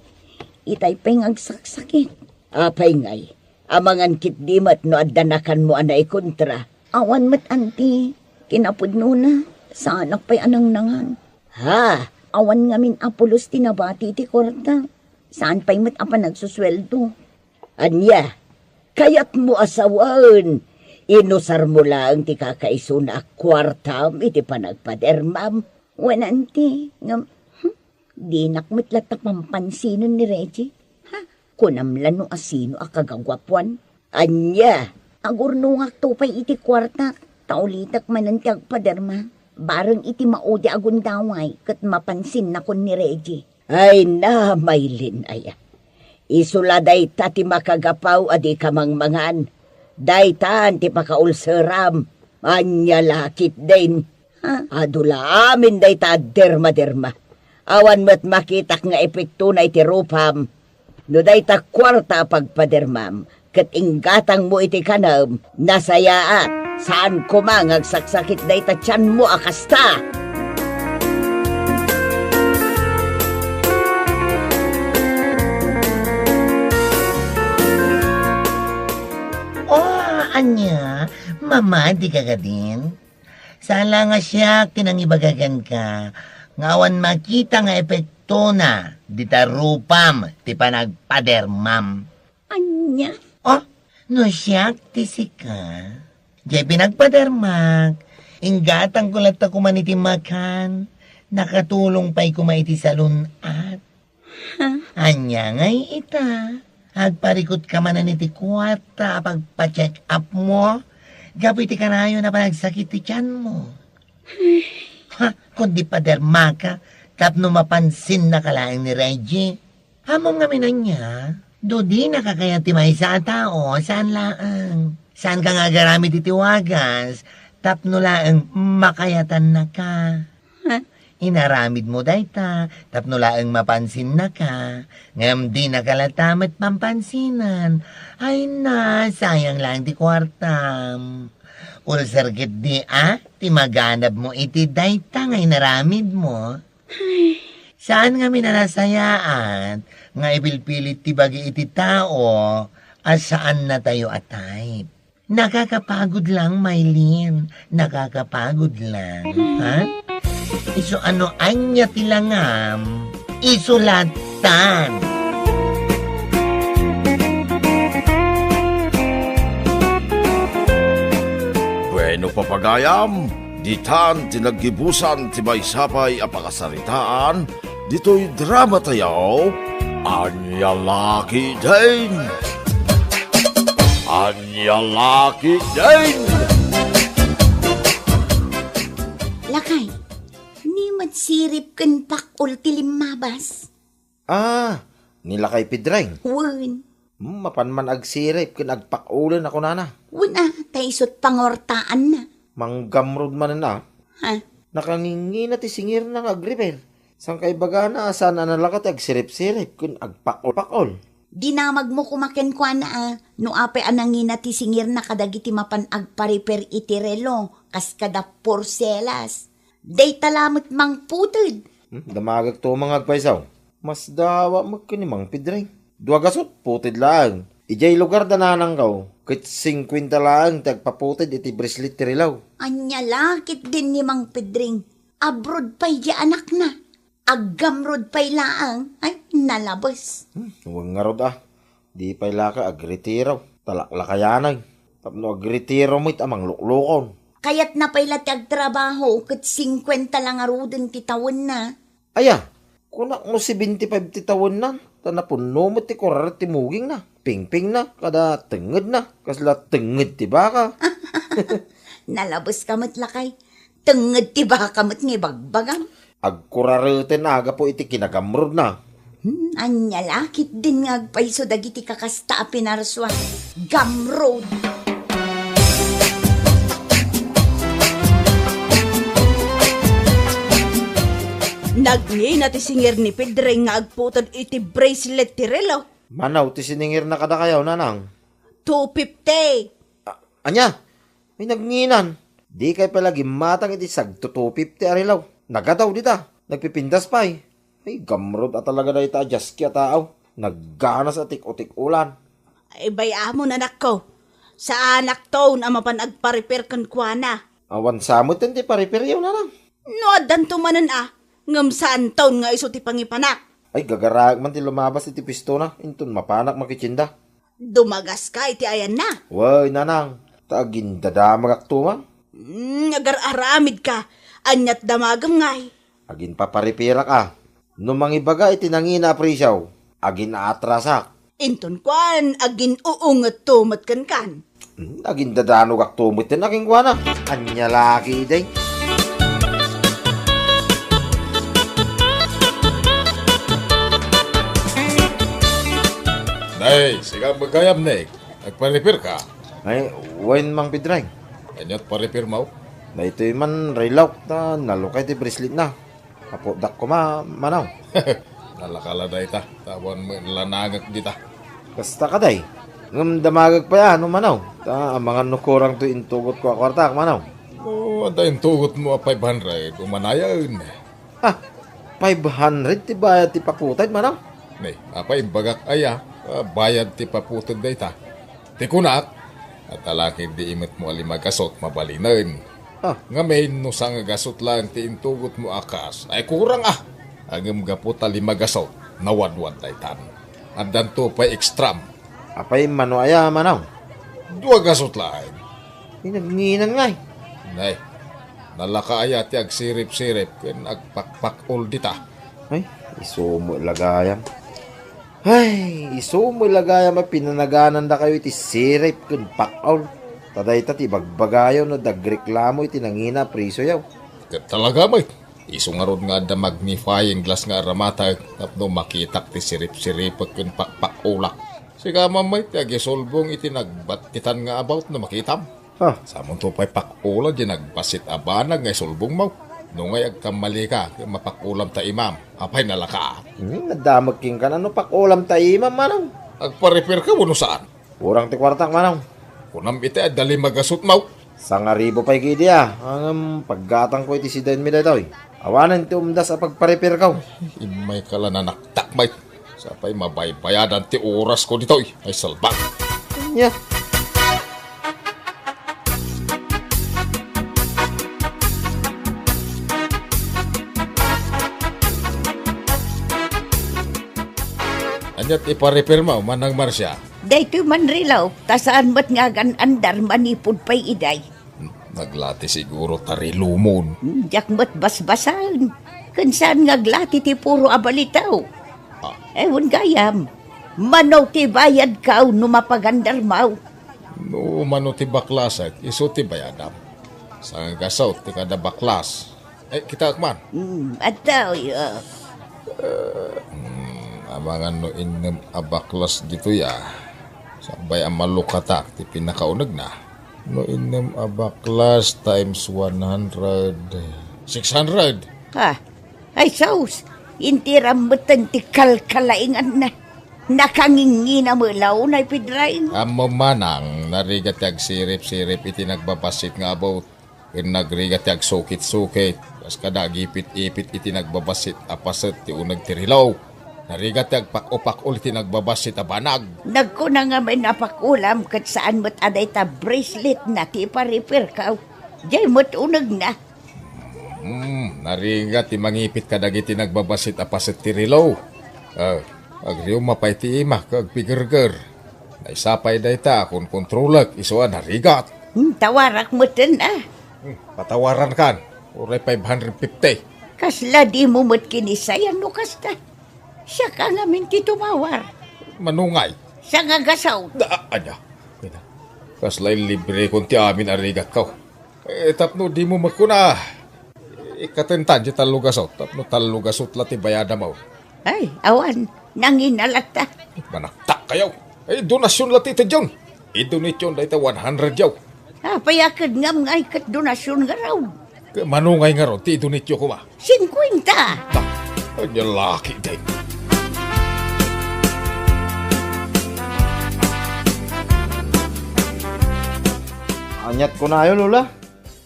Itay pay nga agsaksakit. Apay ngay? Amangan ketdi met no adda nakanmo a naikontra. Awan met, anti. Kinapudnona, saanak pay a nangnangan. Ha? Awan ngamin a pulos ti nabati iti kuarta. Saan pay met a panagsusueldo. Ania? Kayatmo a sawen? Inusarmo laeng ti kakaisuna a kuartam iti panagpadermam. Wen, anti, ngem, hmm, dinak met latta pampansinan ni Reggie. Ha? Kunam la no asino a kagaguapuan. Ania? Agurnongakto pay iti kuartak, ta ulitek manen ti agpaderma. Bareng iti maudi a gundaway ket mapansinnakon ni Reggie. Ay na, Maylene aya. Isu la dayta ti makagapu a dika mangmangan. Daytan ti pakaulseram. Ania la ketdin? Ha? Adu la amin dayta a dermaderma. Awan met makitak nga epektona iti rupam. No dayta kuarta a pagpadermam, ket inggatangmo iti kanem, nasayaat. Saan koma nga agsaksakit dayta tianmo a kasta. Oh, ania? Mamadi ka kadin? Saan la nga siak ti nangibaga kenka nga awan makita nga epektona dita rupam ti panagpadermam. Ania? Oh, no siak ti sika, diay pinagpadermak, inggatangko latta koma iti makan, nakatulong pay koma iti salun-at. Ha? Ania ngay ita? Agparikutka manen iti kuarta a pagpa-check-upmo gapu iti kanayon a panagsakit ti tianmo. Ha? Kundi padermaka tapno mapansinnaka laeng ni Reggie. Ammom ngamin ania? No dinaka kayat ti maysa a tao, saan laeng. Saanka nga agaramid iti wagas tapno laeng makayatannaka. Ha? Inaramidmo dayta tapno laeng mapansinnaka, ngem dinaka latta met pampansinan. Ay na, sayang laeng ti kuartam. Ulser ketdi a ti maganabmo iti dayta nga inaramidmo. Saan ngamin a nasayaat nga ipilpilit ti bagi iti tao a saannatayo a type. Nakakapagod lang, Maylene. Nakakapagod lang, ha? Isu a no ania ti langam, isu lattan. Bueno, papagayam, ditan ti naggibusan ti maysa pay a pakasaritaan ditoy drama tayo, Ania la ketdin? Ania la ketdin? Lakay, ni met sirip ken pak-ol ti limmabas. Ah, ni Lakay Pedring. Wen. Hmm, mapan man agsirip ken agpak-olen a kunana. Wen a, ta isut pangortaanna. Manggamrod manen a. Ha? Nakangingina ti singirna nga agrepair. Saan kaibagana a saan a nalaka ti agsirip-sirip ken agpak-ol-pak-ol. Dinamagmo koma kenkuana a, no apay a nangina ti singirna kadagiti mapan agparepair iti relo, kas kada porselas. Dayta la met mangputed. Hmm, damagek to nga agpayso. Masdawa met ken ni Mang Pedring. Dua gasut, puted laeng. Idiay lugar da nanangko, ket singkuenta laeng ti agpaputed iti bracelet ti relo. Ania la ketdin ni Mang Pedring? Abroad pay di anakna. Aggamrod pay laeng. Ay, nalabes. Hmm, wen ngarud a. Di pay laka agretiro. Talaklakayanan. Tapno agretiro met a mangluklukon. Kayatna pay la ti agtrabaho ket singkuenta la ngaruden ti tawenna. Aya, kunak no seventy-five ti tawenna, ta napunno met ti kuraret ti mugingna, pingpingna, kada tengngedna, kasla tengnged ti baka. Nalabeska met, lakay. Tengnged ti baka met nga ibagbagam. Agkurareten a gapu iti kinagamrodna. Hmm, ania la ketdin nga agpayso dagiti kakasta a pinarsua? Gamrod! Nagngina ti singir ni Pedring nga agputod iti bracelet ti relo. Mano ti siningirna kadakayo, Nanang? Two fifty. A-, ania? Ay, nagnginan. Dikay pay la gimmatang iti sagto two fifty a relo. Nagadaw dita. Nagpipindas pay. Ay, gamrod a talaga dayta a jaski a tao. Nagganas a tik-o-tik-olan. Ay, bay-amon, anakko. Saanakton a mapan agpa-repair kenkuana. Awan sa metten ti pa-repair-yo, Nanang. No addanto manen a, ngem saanton nga isu ti pangipanak. Ay, gagaraek man ti lumabas iti pistona, inton mapanak makitienda. Dumagaska iti ayanna. Wen, Nanang, ta agindadamagakto man. Hmm, agar-aramidka. Aniat damagem ngay? Aginpaparipirak a. No mangibaga iti nangina a presio, agin-aatrasak. Inton kuan, agin-uungetto met kenkan. Hmm, agindadanogakto metten a kenkuana. Ania la ketdi? Nay, sika met gayam, Nick. Agpa-repair ka? Ay, wen, Mang Pedring. Aniat pa-repair mo? Daytoy man, relok, ta nalukay ti braceletna. Aputdak koma, Manong. Nalaka la dayta, ta awan met lanangek dita. Kasta kadi. Ngem damagek pay a, no, Manong. Ta amangan no kurang toy intugotko a kuartak, Manong. O, adda intugotmo a five hundred, umanayen. Ah, five hundred ti bayad ti paputod, Manong? Ne, apay imbagak aya, a bayad ti paputod dayta? Ti kunak, adda la ketdi imetmo a lima gasut, mabalinen. Ah. Ngamin, no sanga gasut laeng ti intugotmo a kas, ay kurang a. Ngem gapu ta lima gasut, nawadwad daytan. Addanto pay extram. Apay mano aya, Manong? Dua gasut laeng. Ay, nagnginan ngay. Nay, nalaka aya ti agsirip-sirip ken agpakpak-ol dita. Ay, isu met la gayam. Ay, isu met la gayam a pinanaganandakayo iti sirip ken pak-ol. Ta dayta ti ibagbagayo no dagreklamo iti nangina a presioyo. Ket talaga met, isu ngarud nga adda magnifying glass nga aramatag tapno makitak ti sirip-siripek ken pakpak-olak. Sika man met ti agisulbong iti nagbattitan nga about no makitam. Ah. Samonto pay pak-ola di nagbassit a banag nga isulbongmo. No ngay agkammalika, ket mapak-olam ta imam. Apay nalaka? Hmm, nadamag kenka no pak-olam ta imam, Manong. Agpa-repair ka wenno saan? Kurang ti kuartak, Manong. Kunam iti adda lima gasutmo. Sangaribu pay ketdi a. Ngem paggatangko iti sidenmi daytoy. Awanen ti umdas a pagpa-repairko. Immayka la nanaktak, Mike. Sapay mabaybayadan ti orasko ditoy. Ay, salbag. Ania? Ania ti ipa-repairmo, Manang Marcia? Daytoy man relo, ta saan met nga agan-andar manipud pay idiay. Hmm, naglati siguro ta relomon. Hmm, diak met basbasaen. Ken saan nga aglati ti puro a balitaw. Ah. Ewan gayam. Mano ti bayadko no mapagandarmo? No mano ti baklasek, isu ti bayadam. Sanga gasut ti kada baklas. Eh, kitaek man. Hmm, adtoy, ah. Hmm, amangan no innem a baklas ditoy, ah. Sakbay a malukatak ti pinakaunegna. No innem a baklas times one hundred, six hundred. Ha? Ay, sus! Intiram metten ti kalkalainganna. Nakangingina met la unay, Pedring. Ammom, Manang, narigat ti agsirip-sirip iti nagbabassit nga about. Ken nagrigat ti agsukit-sukit, kas kada agipit-ipit iti nagbabassit a paset ti uneg ti relo. Narigat ti agpak-opak-ol iti nagbabassit a banag. Nagkuna ngamin a pak-olam ket saan met a dayta braceletna ti ipa-repairko. Diay met unegna. Hmm, narigat ti mangipit kadagiti nagbabassit a paset ti relo. Ah, agriumma pay ti imak ket agpigerger. Naisapay dayta a kunkontrolek isu a narigat. Hmm, tawarak metten, ah. Hmm, patawarankan. Uray five hundred fifty. Kasla dimo met kinisayan no kasta. Siak a ngamin ti tumawar. Manungay. Sanga gasut. Da, ania? Kasla inlibrekon ti amin a rigatko. Eh, tapno dimo met kuna. Ikatentan ti tallo gasut. Tapno tallo gasut la ti bayadam. Ay, awan, nangina latta. Manaktak kayo. Ay, donasyon la ti itedyon. Idonation dayta one hundred yaw. Apay a ket ngam ngay ket donasyon ngarud? Ket mano ngay ngarud ti idonatyo koma? Singkuenta. Ta, anya laki din. Aniat kunayo, Lola?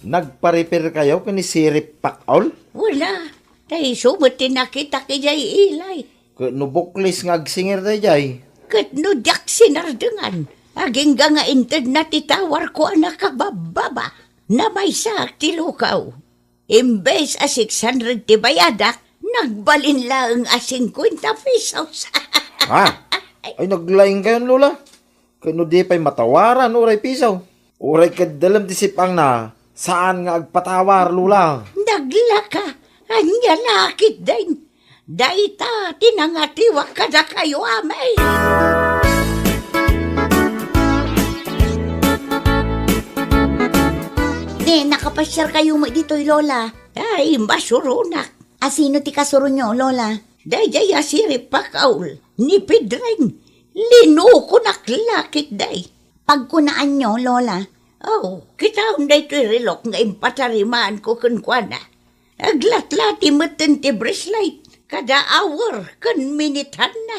Nagparipir kayo ken ni Sirip Pakol? Wala. Ta isu met ti nakitak idiay ilay. Ket no buklis nga agsingir daydiay? Ket no diak sinardengan, agingga nga intedna ti tawarko a nakababbaba. Namaysaak ti lukaw. Imbes a six hundred ti bayadak, nagbalin laeng a singkuenta pesos. Ha? Ay, naglaing kayon, Lola. Ket no di pay matawaran, uray piso. Uray ket dalem ti sip-angna, saan nga agpatawar, Lola. Naglaka, ania la ketdin? Dayta ti nangatiwak kadakayo, amay. Ne, nakapasiar kayo met ditoy, Lola? Ay, masuronak. A sino ti kasuronyo, Lola? Daydiay a Sirip Pakol, ni Pedring. Linukonak la ketdi. Pagkunaanyo, Lola? Oh, kitaem daytoy relok nga impatarimaanko kenkuana. Aglatlati metten ti bracelet, kada hour ken minitehanna.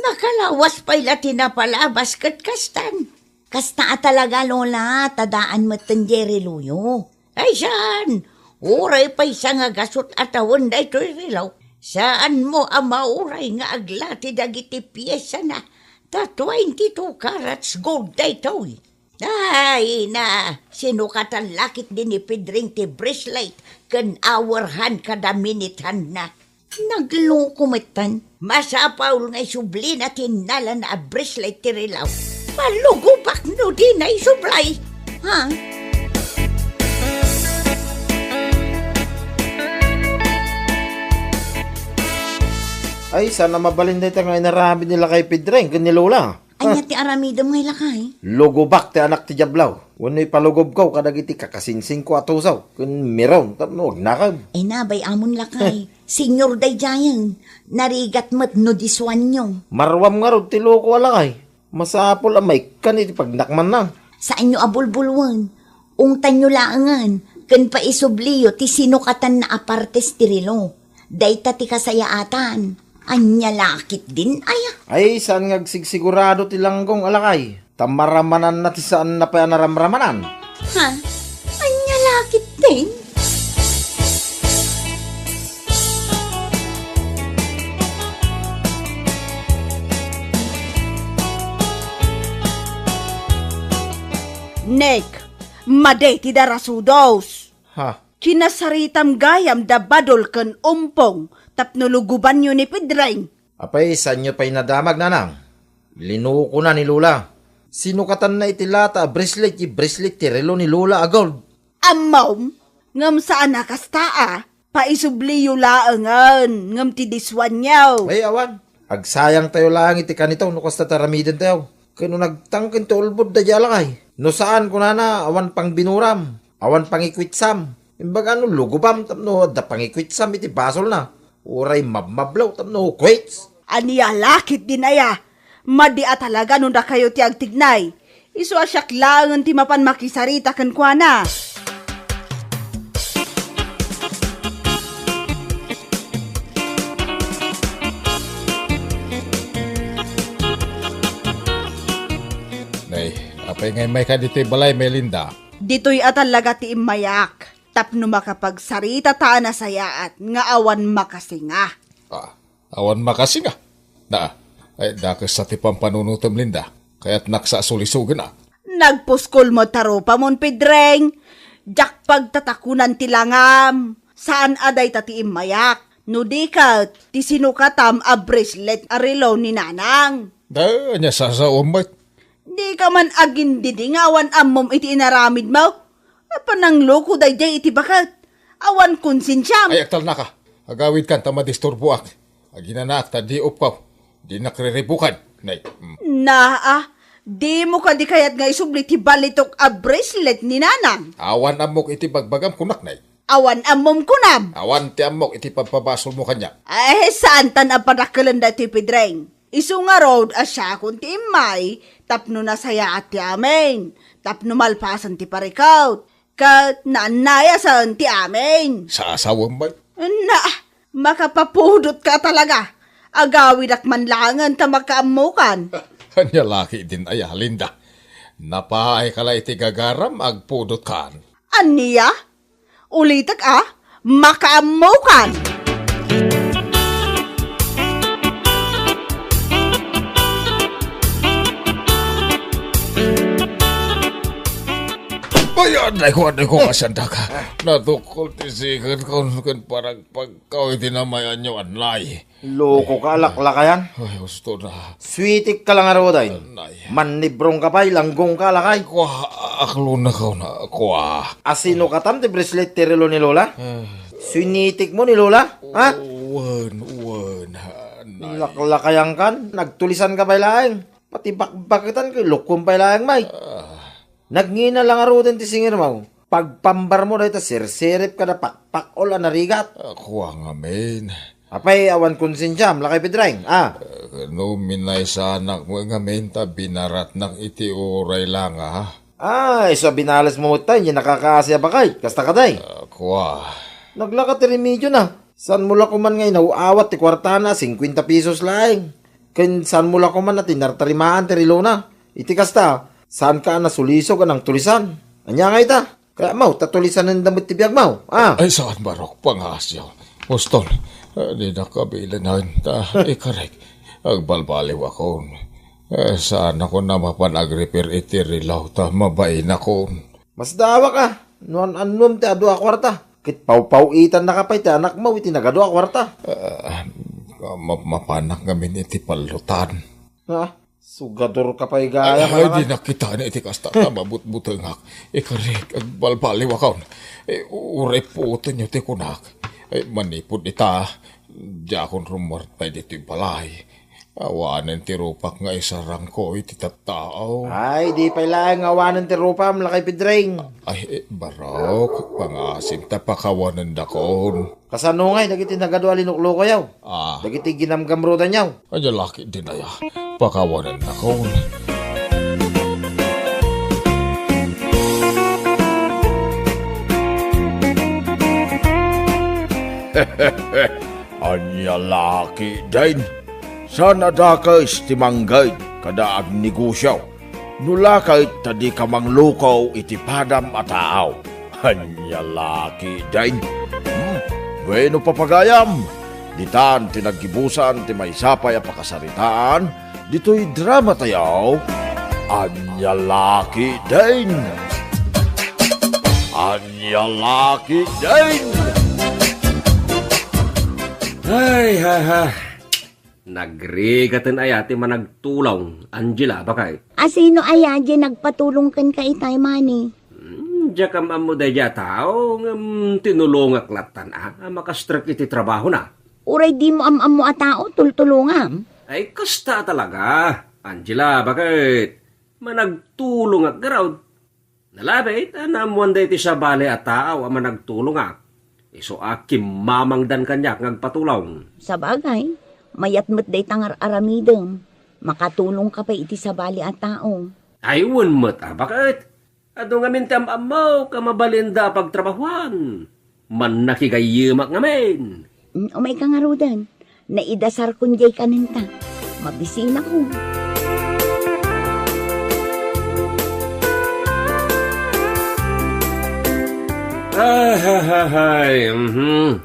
Makalawas pay la ti napalabas ket kastan. Kasta a talaga, Lola, ta daan metten diay reloyo. Ay, saan. Uray pay sangagasut a tawen daytoy relo. Saanmo a mauray nga aglati dagiti piesana ta twenty-two carats gold daytoy. Ay, na, sinukatan la ketdi ni Pedring ti bracelet ken hour hand kada minitehanna. Nagloko metten. Masapul nga isublina ti innalana a bracelet ti relo. Malugobak no dina isublay. Ha? Ay, saan a mabalin dayta nga inaramid ni Lakay Pedring ken ni Lola. Ania ti aramidem ngay, Lakay? Lugobak ti anak ti Diablo. Wenno ipalugobko kadagiti kakasinsinko a tusaw ken miron tapno agnakam. Ay, nabay amon, Lakay. Senior daydiayen. Narigat met no disuanyo. Maruam ngarud ti loko a, Lakay. Masapul a maikkan iti pagnakmanna. Saanyo a bulbulwen. Ungtanyo laengen ken paisubliyo ti sinukatanna a partes ti relo. Dayta ti kasayaatan. Ania la ketdin aya? Ay, saan nga agsigsigurado ti langgong a, Lakay. Ta maramananna ti saanna pay a naramramanan. Ha? Ania la ketdin? Nek, madi ti darasudos. Ha? Kinasaritam gayam da Badol ken Umpong tapno lugobanyo ni Pedring. Apay, saanyo pay nadamag, nanang? Linukona ni Lola. Sinukatanna iti lata a bracelet ti bracelet ti relo ni Lola a gold. Ammom, ngem saan a kasta a. Paisubliyo laengen, ngem ti disuanyo. Ay, awan. Agsayangtayo laeng iti kanito no kasta ti aramidentayo. Ken no nagtangken ti ulbod daydiay a, Lakay. No saan, kunana, awan pangbinuram, awan pangikuitsam. Imbaga no lugobam tapno adda pangikuitsam iti basolna. Uray mabmablaw tapno kuits. Ania la ketdin aya? Madi a talaga no dakayo ti agtignay. Isu a siak laengen ti mapan makisarita kenkuana. Nay, apay nga immayka ditoy balay, Melinda? Ditoy a talaga ti immayak, tapno makapagsarita ta a nasayaat nga awan makasinga. Ah, awan makasinga. Na, ay, dakes sa ti pampanunutem, Linda. Kayatnak sa sulisogen a. Nagpuskol met ta rupamon, Pedring. Diak pagtatakunan ti langam. Saan a dayta ti immayak. No di ket, ti sinukatam a bracelet a relo ni Nanang. Da, anya sasaom met. Dika man agindidi nga awan ammom iti inaramidmo. Apan nangloko daydiay iti baket. Awan konsensiam. Ay, agtalnaka. Agawidkan ta madisturboak. Aginanaak ta di upkaw. Dinak riribukan. Nay. Mm. Naa, dimo kadi kayat nga isubli ti balitok a bracelet ni Nanang? Awan ammok iti bagbagam, kunak, nay. Awan ammom kunam. Awan ti ammok iti pagpabasolmo kaniak. Eh, saan tan a padakelen daytoy Pedreng. Isu ngarud a siakon ti immay tapno nasayaat ti amin, tapno malpasen ti parikut, ket naannayasen ti amin. Sasawem met. Na, makapapudotka talaga. Agawidak man laengen ta makaammokan. Ania la ketdin aya, Linda? Napaayka la iti gagaram, agpudotkan. Ania? Ulitek a, makaammokan! Ay, adayko, adayko, kasandak. Natukol ti siken ko ken paragpagko iti namayan-yo, anay. Loko ka, laklakayan. Ay, husto na. Sweetik ka lang, Aruday. Nay. Mannibrong ka pay, langgong ka, lakay. Kua, aklo na kaw na, kua. Asino katan ti bracelet ti relo ni Lola? Ah. Sinitik mo ni Lola, ha? Wen, wen, ha, nay. Laklakayan kan, nagtulisan ka pay laeng. Pati bakbaketan ket lukom pay laeng, may. Ah. Nagngina lang aruden ti singirmo. Pagpambar mo dayta sirsirip kada pakpakol a narigat. Ah, kua ngamin. Apay, awan konsensiam, lakay Pedreng, a? Eh, no minaysanak mo ngamin ta binaratnak iti uray la nga. Ah, isu a binales mo met tay, nia nakakaasi a baket, kasta kadi? Ah, kua. Naglaka ti remedio na. Saan mo la koman nga inaw-awat ti kuartana a singkuenta pesos laeng? Ken saan mo la koman a tinartarimaan ti relona? Iti kasta, saanka a nasulisog a nangtulisan. Ania nga ita? Kayatmo ta tulisanenda met ti biagmo, a? Ay, saan, Barok, pangasiw. Mustol, eh, dinak kabilinen ta ikarek. Agbalbaliwakon. Eh, saanakon a mapan agrepair iti relo ta mabainakon. Masdaawak a, no an-annuem ti adu a kuarta. Ket pawpaw-itannaka pay ti anakmo iti nagadu a kuarta. Eh, ma-, mapanak ngamin iti pallotan. Ha? Sugador ka pay gayam, ay, ay, di nakita ni iti kasta ta mabutbutengak. Ikarek, agbalbaliwakon. Eh, uray puotenyo ti kunak. Eh, manipud ita, diakon rummuar pay ditoy balay. Awanen ti rupak nga isarangko iti tattao. Ay, di pay laeng awanen ti rupam, lakay Pedreng. Ay, eh, Barok, pangasim ta pakawanendakon. Kasano ngay dagiti nagadu a linuklukoyo? Ah. Dagiti ginamgamrudanyo? Ania la ketdin aya, pakawanennakon. Ania la ketdin? Saan a dakes ti mangged kada agnegosio? No la ket ta dika mangluko iti padam a tao. Ania la ketdin? Hmm? Bueno, papagayam, ditan ti naggibusan ti maysa pay a pakasaritaan ditoy dramatayo. Ania la ketdin? Ania la ketdin? Ay, ha, ha. Nagrigaten aya ti managtulong, Angela, baket? Asino aya diay nagpatulong kenka itay, Manny? Hmm, diak am-ammo daydiay a tao, ngem tinulongak lattan a, a makastrek iti trabahona. Uray dimo am-ammo a tao, tultulongam? Ay, kasta talaga, Angela, baket? Managtulongak garud. Nalabit a naammoan daytoy sabali a tao a managtulongak. Isu a kimmamangdan kaniak nga agpatulong. Sabagay, mayat met dayta nga ar-aramidem. Makatulongka pay iti sabali a tao. Ay, wen met a, baket? Adu ngamin ti am-ammok a mabalinda a pagtrabahoan. Mannakigayyemak ngamin. Mm, umayka ngaruden. Naidasarkon diay kanenta. Mabisinakon. Ahahahay, mhm.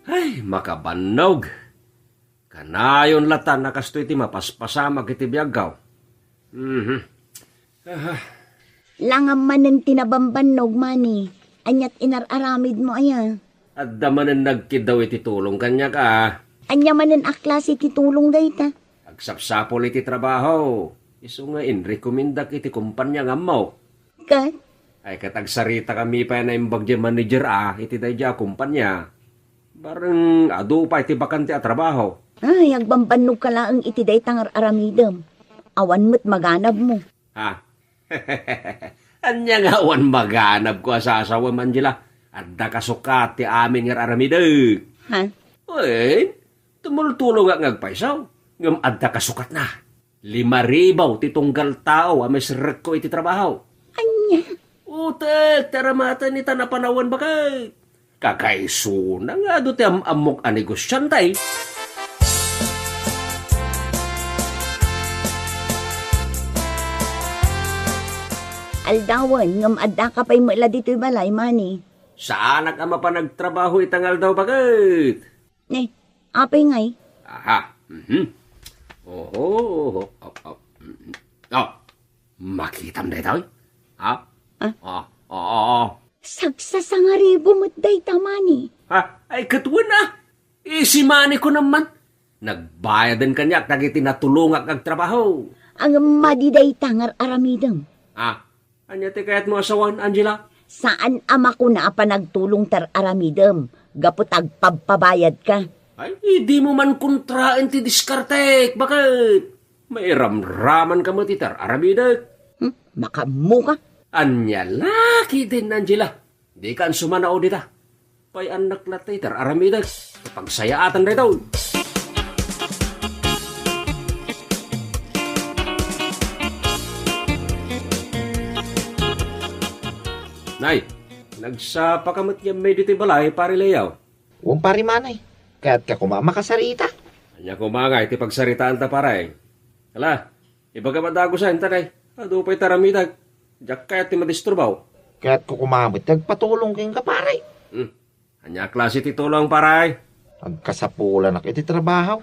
Ay, makabannog. Kanayon latta a kastoy ti mapaspasamak iti biagko. Mhm. Aha. Langam manen ti nabambannog, Manny. Aniat inar-aramidmo aya? Adda manen nagkiddaw iti tulong kaniak a. Ania manen a klase ti tulong dayta? Agsapsapul iti trabaho. Isu nga inrekomendak iti kompania nga ammok. Ket? Ay, ket agsaritakami pay a naimbag diay manager a iti daydiay a kompania. Bareng adu pay ti bakante a trabaho. Ay, agbambannogka laeng iti dayta nga ar-aramidem. Awan met maganabmo. Ha? Ania nga awan maganabko a sasawem, Angela? Adda kasukat ti amin nga ar-aramidek. Ha? Wen, tumultulongak nga agpayso, ngem adda kasukatna. Lima ribu ti tunggal tao a maisrekko iti trabaho. Ania? Utek, ti aramatan ita napanawen baket. Kakaisuna nga adu ti am-ammok a negosiante. Aldawen, ngem addaka pay met la ditoy balay, Mani. Saanak a mapan agtrabaho ita nga aldaw baket. Ne, apay ngay? Aha. Mhm. Oho, oho, op, op. Mhm. Oh, makitam daytoy? Ha? Ah? Oh, oh, oh, oh. Sagsasangaribo met dayta, Mani. Ha? Ay, ket wen, ah. Isi Mani ko naman. Nagbayaden kaniak dagiti natulongak nga agtrabaho. Ang madi dayta nga ar-aramidem. Ah, ania ti kayatmo a sawen, Angela? Saan a makuna a panagtulong ti ar-aramidem gapu ta agpabpabayadka. Ay, dimo man kontraen ti diskartek, baket? Mairamramanka met iti ar-aramidek. Hmm? Makaammoka? Ania la ketdin, Angela? Dikan sumanao dita. Pay-annak latta iti ar-aramidek. Pagsayaatan daytoy. Nay, nagsapaka met ngamin ditoy balay, Pare Leo. Wen, Pare Mani. Kayatka koma a makasarita? Ania koma ngay ti pagsaritaanta, pare? Ala, ibagam a dagusen, ta nay, adu pay ti aramidek. Diak kayat ti madisturbo. Kayatko koma met ti agpatulong kenka, pare. Hmm. Ania a klase ti tulong, pare? Agkasapulanak iti trabaho.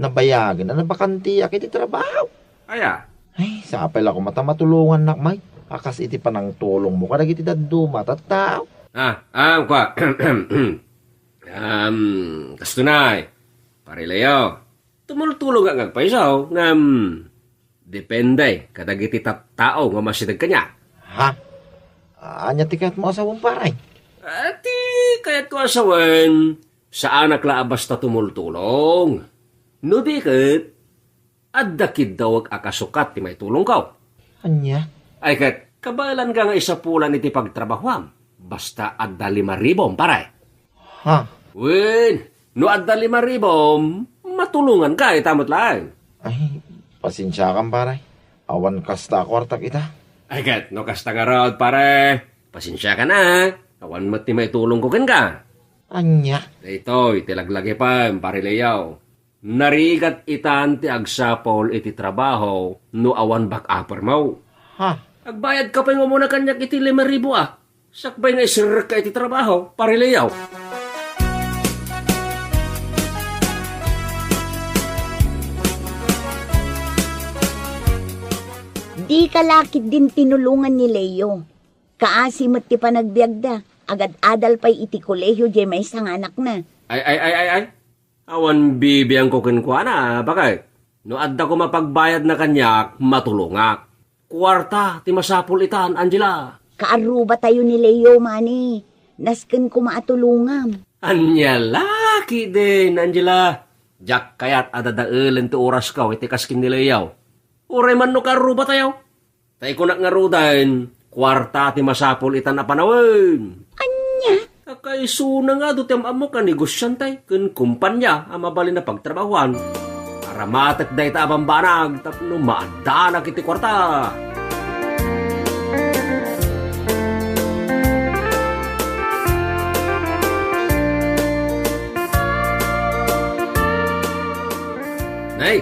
Nabayagen a nabakanteak iti trabaho. Aya? Ay, sapay la koma ta matulongannak, Mike, a kas iti panangtulongmo kadagiti dadduma a tattao. Ah, ah, kua. Um, kasto nay, Pare Leo. Tumultulongak nga agpayso, ngem depende kadagiti tattao nga umasideg kaniak. Ha? Ania ti kayatmo a sawen, pare? Ah, ti kayatko a sawen, saanak la a basta tumultulong. No di ket, adda kiddawek a kasukat ti maitulongko. Ania? Ay ket, kabaelanka nga isapulan iti pagtrabahoam, basta adda lima ribom, pare. Ha? Wen, no adda lima ribom, matulonganka ita met laeng. Ay, pasensiakan, pare. Awan kasta a kuartak ita. Ay ket, no kasta ngarud, pare, pasensiakan a. Awan met ti maitulongko kenka. Ania? Daytoy ti laglagipem, Pare Leo. Narigat itan ti agsapul iti trabaho no awan back-uppermo. Ha? Agbayadka pay nga umuna kaniak iti lima ribu a. Sakbay nga iserrekka iti trabaho, Pare Leo. Dika la ketdin tinulongan ni Leo. Kaasi met ti panagbiagda. Agad-adal pay iti kolehio diay maysa nga anakna. Ay, ay, ay, ay, ay. Awan bibiangko kenkuana, baket. No adda koma pagbayadna kaniak, matulongak. Kuarta ti masapul itan, Angela. Kaarrubatayo ni Leo, Mani. Nasken koma a tulongam. Ania la ketdin, Angela? Diak kayat a dadaelen ti orasko iti kas ken ni Leo. Uray man no kaarrubatayo. Ta ikunak ngaruden, kuarta ti masapul itan a panawen. Ania? Kakaisuna nga adu ti am-ammok a negosiante ken kompania a mabalin a pagtrabahoan. Aramatek dayta a bambanag tapno maaddanak iti kuarta. Nay,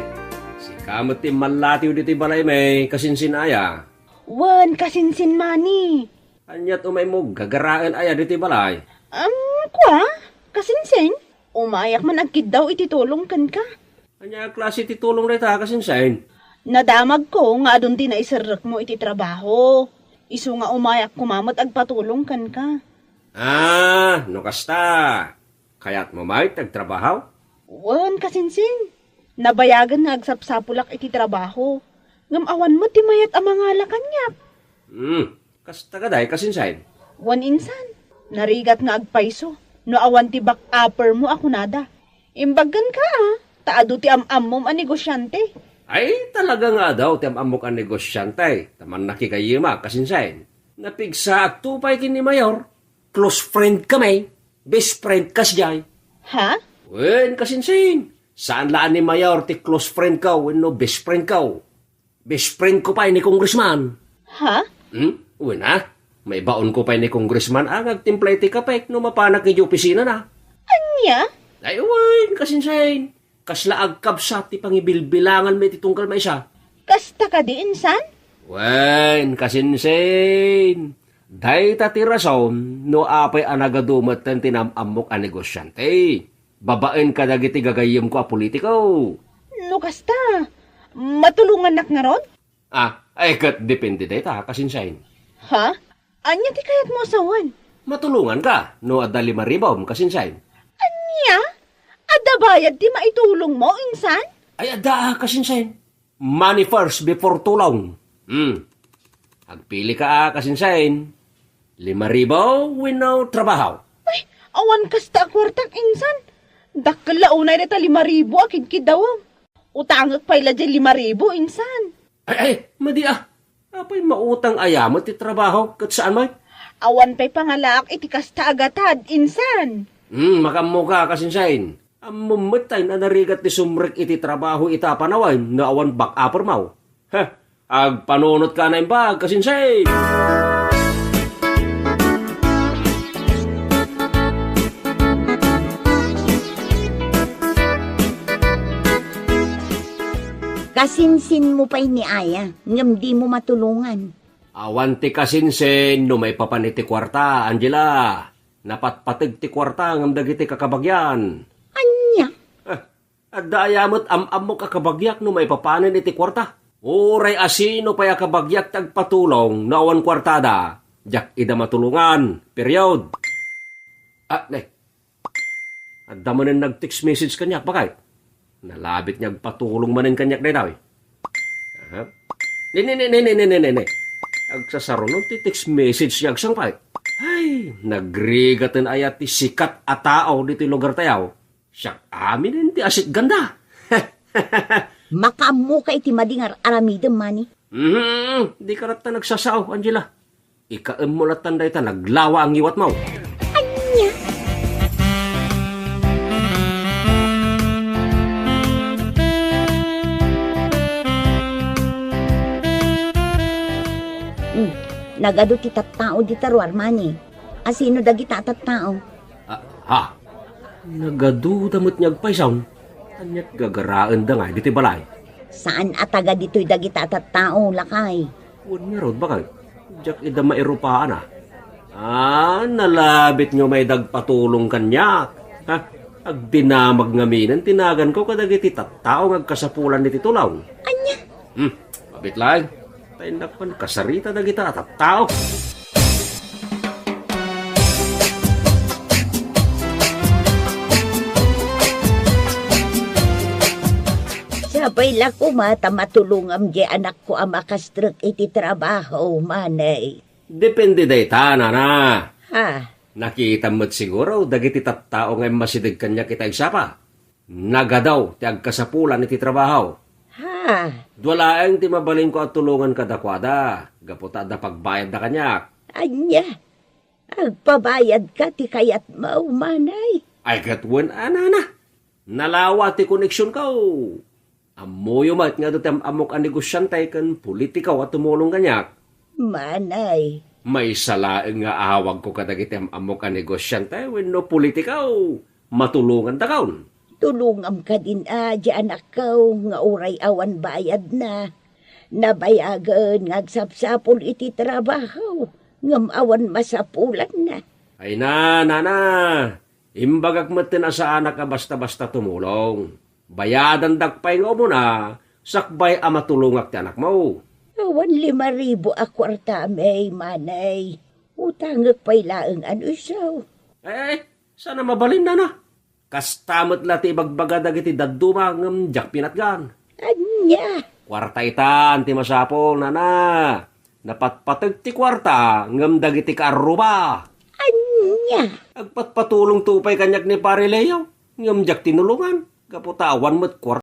sika met ti mallatiw ditoy balaymi, kasinsin aya? Wen, kasinsin, Mani. Aniat umaymo gagaraen aya ditoy balay? Am, kua, kasinsin? Umayak man agkiddaw iti tulong kenka. Ania a klase ti tulong dayta, kasinsin? Nadamagko nga adun ti naiserrekmo iti trabaho. Isu nga umayak koma met agpatulong kenka. Ah, no kasta. Kayatmo met ti agtrabaho? Wen, kasinsin. Nabayagen nga agsapsapulak iti trabaho. Ngem awan met ti mayat a mangala kaniak. Hmm, kasta kadi, kasinsin? Wen, insan. Narigat nga agpayso no awan ti back-uppermo a kunada. Imbag kenka, a, ta adu ti am-ammom a negosiante. Ay, talaga nga adu ti am-ammok a negosiante, ta mannakigayema, kasinsin. Napigsaakto pay ken ni Mayor. close friend kami. Best friend kas jay. Ha? Wen, kasinsin. Saan la a ni Mayor ti close friend ko wenno best friend ko. Best friend ko pay ni Congressman. Ha? Hmm? Wen a. Maibaon ko pay ni Congressman a nga agtimpla iti kapek no mapanak iti opisina na. Ania? Ay, wen, kasinsin. Kasla agkabsat ti pangibilbilanganmi iti tunggal maysa. Kasta kadi, insan? Wen, kasinsin. Dayta ti rason no apay a nagadu metten ti nam-ammok a negosiante babaen kadagiti gagayyemko a politiko. No kasta, matulongannak ngarud? Ah, ay ket depende dayta, kasinsin. Ha? Ania ti kayatmo a sawen? Matulonganka no adda lima ribom, kasinsin. Ania? Adda bayad ti maitulongmo, insan? Ay, adda, ah, kasinsin. Money first before tulong. Hmm. Agpilika, ah, kasinsin. Lima ribu wenno trabaho? Ay, awan kasta a kuartak, insan. Dakkel la unay dayta lima ribu a kidkiddawem. Utangek pay la diay lima ribu, insan. Ay, ay, madi, ah. Apay mautang aya met ti trabaho ket saan met? Awan pay pangalaak iti kasta a gatad, insan. Hmm, makaammoka, kasinsin. Ammom met tay a narigat ti sumrek iti trabaho ita a panawen no awan back upper mo. Heh, agpanunotka a naimbag, kasinsin! Kasinsinmo pay ni aya, ngem dimo matulongan. Awan ti kasinsin no maipapan iti kuarta, Angela. Napatpateg ti kuarta ngem dagiti kakabagian. Ania? Eh, adda aya met am-ammok a kabagiak no maipapanen iti kuarta? Uray asino pay a kabagiak ti agpatulong no awan kuartada, diak ida matulongan. Period. Ah, ne. Adda manen nag-text message kaniak, bakay? Nalabit nga agpatulong manen kaniak daytoy. Aha. Ne, ne, ne, ne, ne, ne, ne, ne. Agsasaruno ti text message nga agsangpay. Ay, nagrigaten aya ti sikat a tao ditoy lugar tayo. Siak aminen ti asit ganda. Makaammoka iti madi nga ar-aramidem, Manny. Mhm, di ka latta nagsasao, Angela. Ikaemmo lattan dayta naglawa a ngiwatmo. Ania? Hmm, nagadu ti tattao dita ruar, Manny. Asino dagita a tattao? Ah, ha? Nagaduda met nga agpayso. Ania't gagaraenda nga ditoy balay? Saan a taga ditoy dagita a tattao, lakay? Wen ngarud, bakay? Diak ida mairupaana. Ah, nalabit nga umay dagpatulong kaniak. Ha? Agdinamag ngaminen ti naganko kadagiti tattao nga agkasapulan iti tulong. Ania? Hmm, mabit laeng. Ta innak man kasarita dagita a tattao. Sapay la koma ta matulongam diay anakko a makastrek iti trabaho, Manny. Depende dayta, nana. Ha? Nakitam met siguro dagiti tattao nga immasideg kaniak ita agsapa. Nagadu ti agkasapulan iti trabaho. Ha? Dua laeng ti mabalinko a tulongan kadakuada, gapu ta adda pagbayadda kaniak. Ania? Agpabayadka ti kayatmo, Manny? Ay, ket wen a, nana. Nalawa ti koneksionko. Ammoyo met nga adu ti am-ammok a negosiante ken politiko a tumulong kaniak. Manny. Maysa laeng nga awagko kadagiti am-ammok a negosiante wenno politiko. Matulongandakon. Tulongam kadin a, diay anakko, nga uray awan bayadna. Nabayagen nga agsapsapul iti trabaho, ngem awan masapulanna. Ay na, nana, imbagak metten a saanak a basta-basta tumulong. Bayadandak pay nga umuna, sakbay a matulongak ti anakmo. Awan lima ribu a kuartam, Manny. Utangek pay laeng a no isu. Eh, sana mabalin, nana. Kasta met la ti ibagbaga dagiti dadduma ngem diak pinatgan. Ania? Kuarta itan ti masapul, nana. Napatpateg ti kuarta ngem dagiti kaarruba. Ania? Agpatpatulongto pay kaniak ni Pare Leo ngem diak tinulongan. Gapu ta awan met kuarta.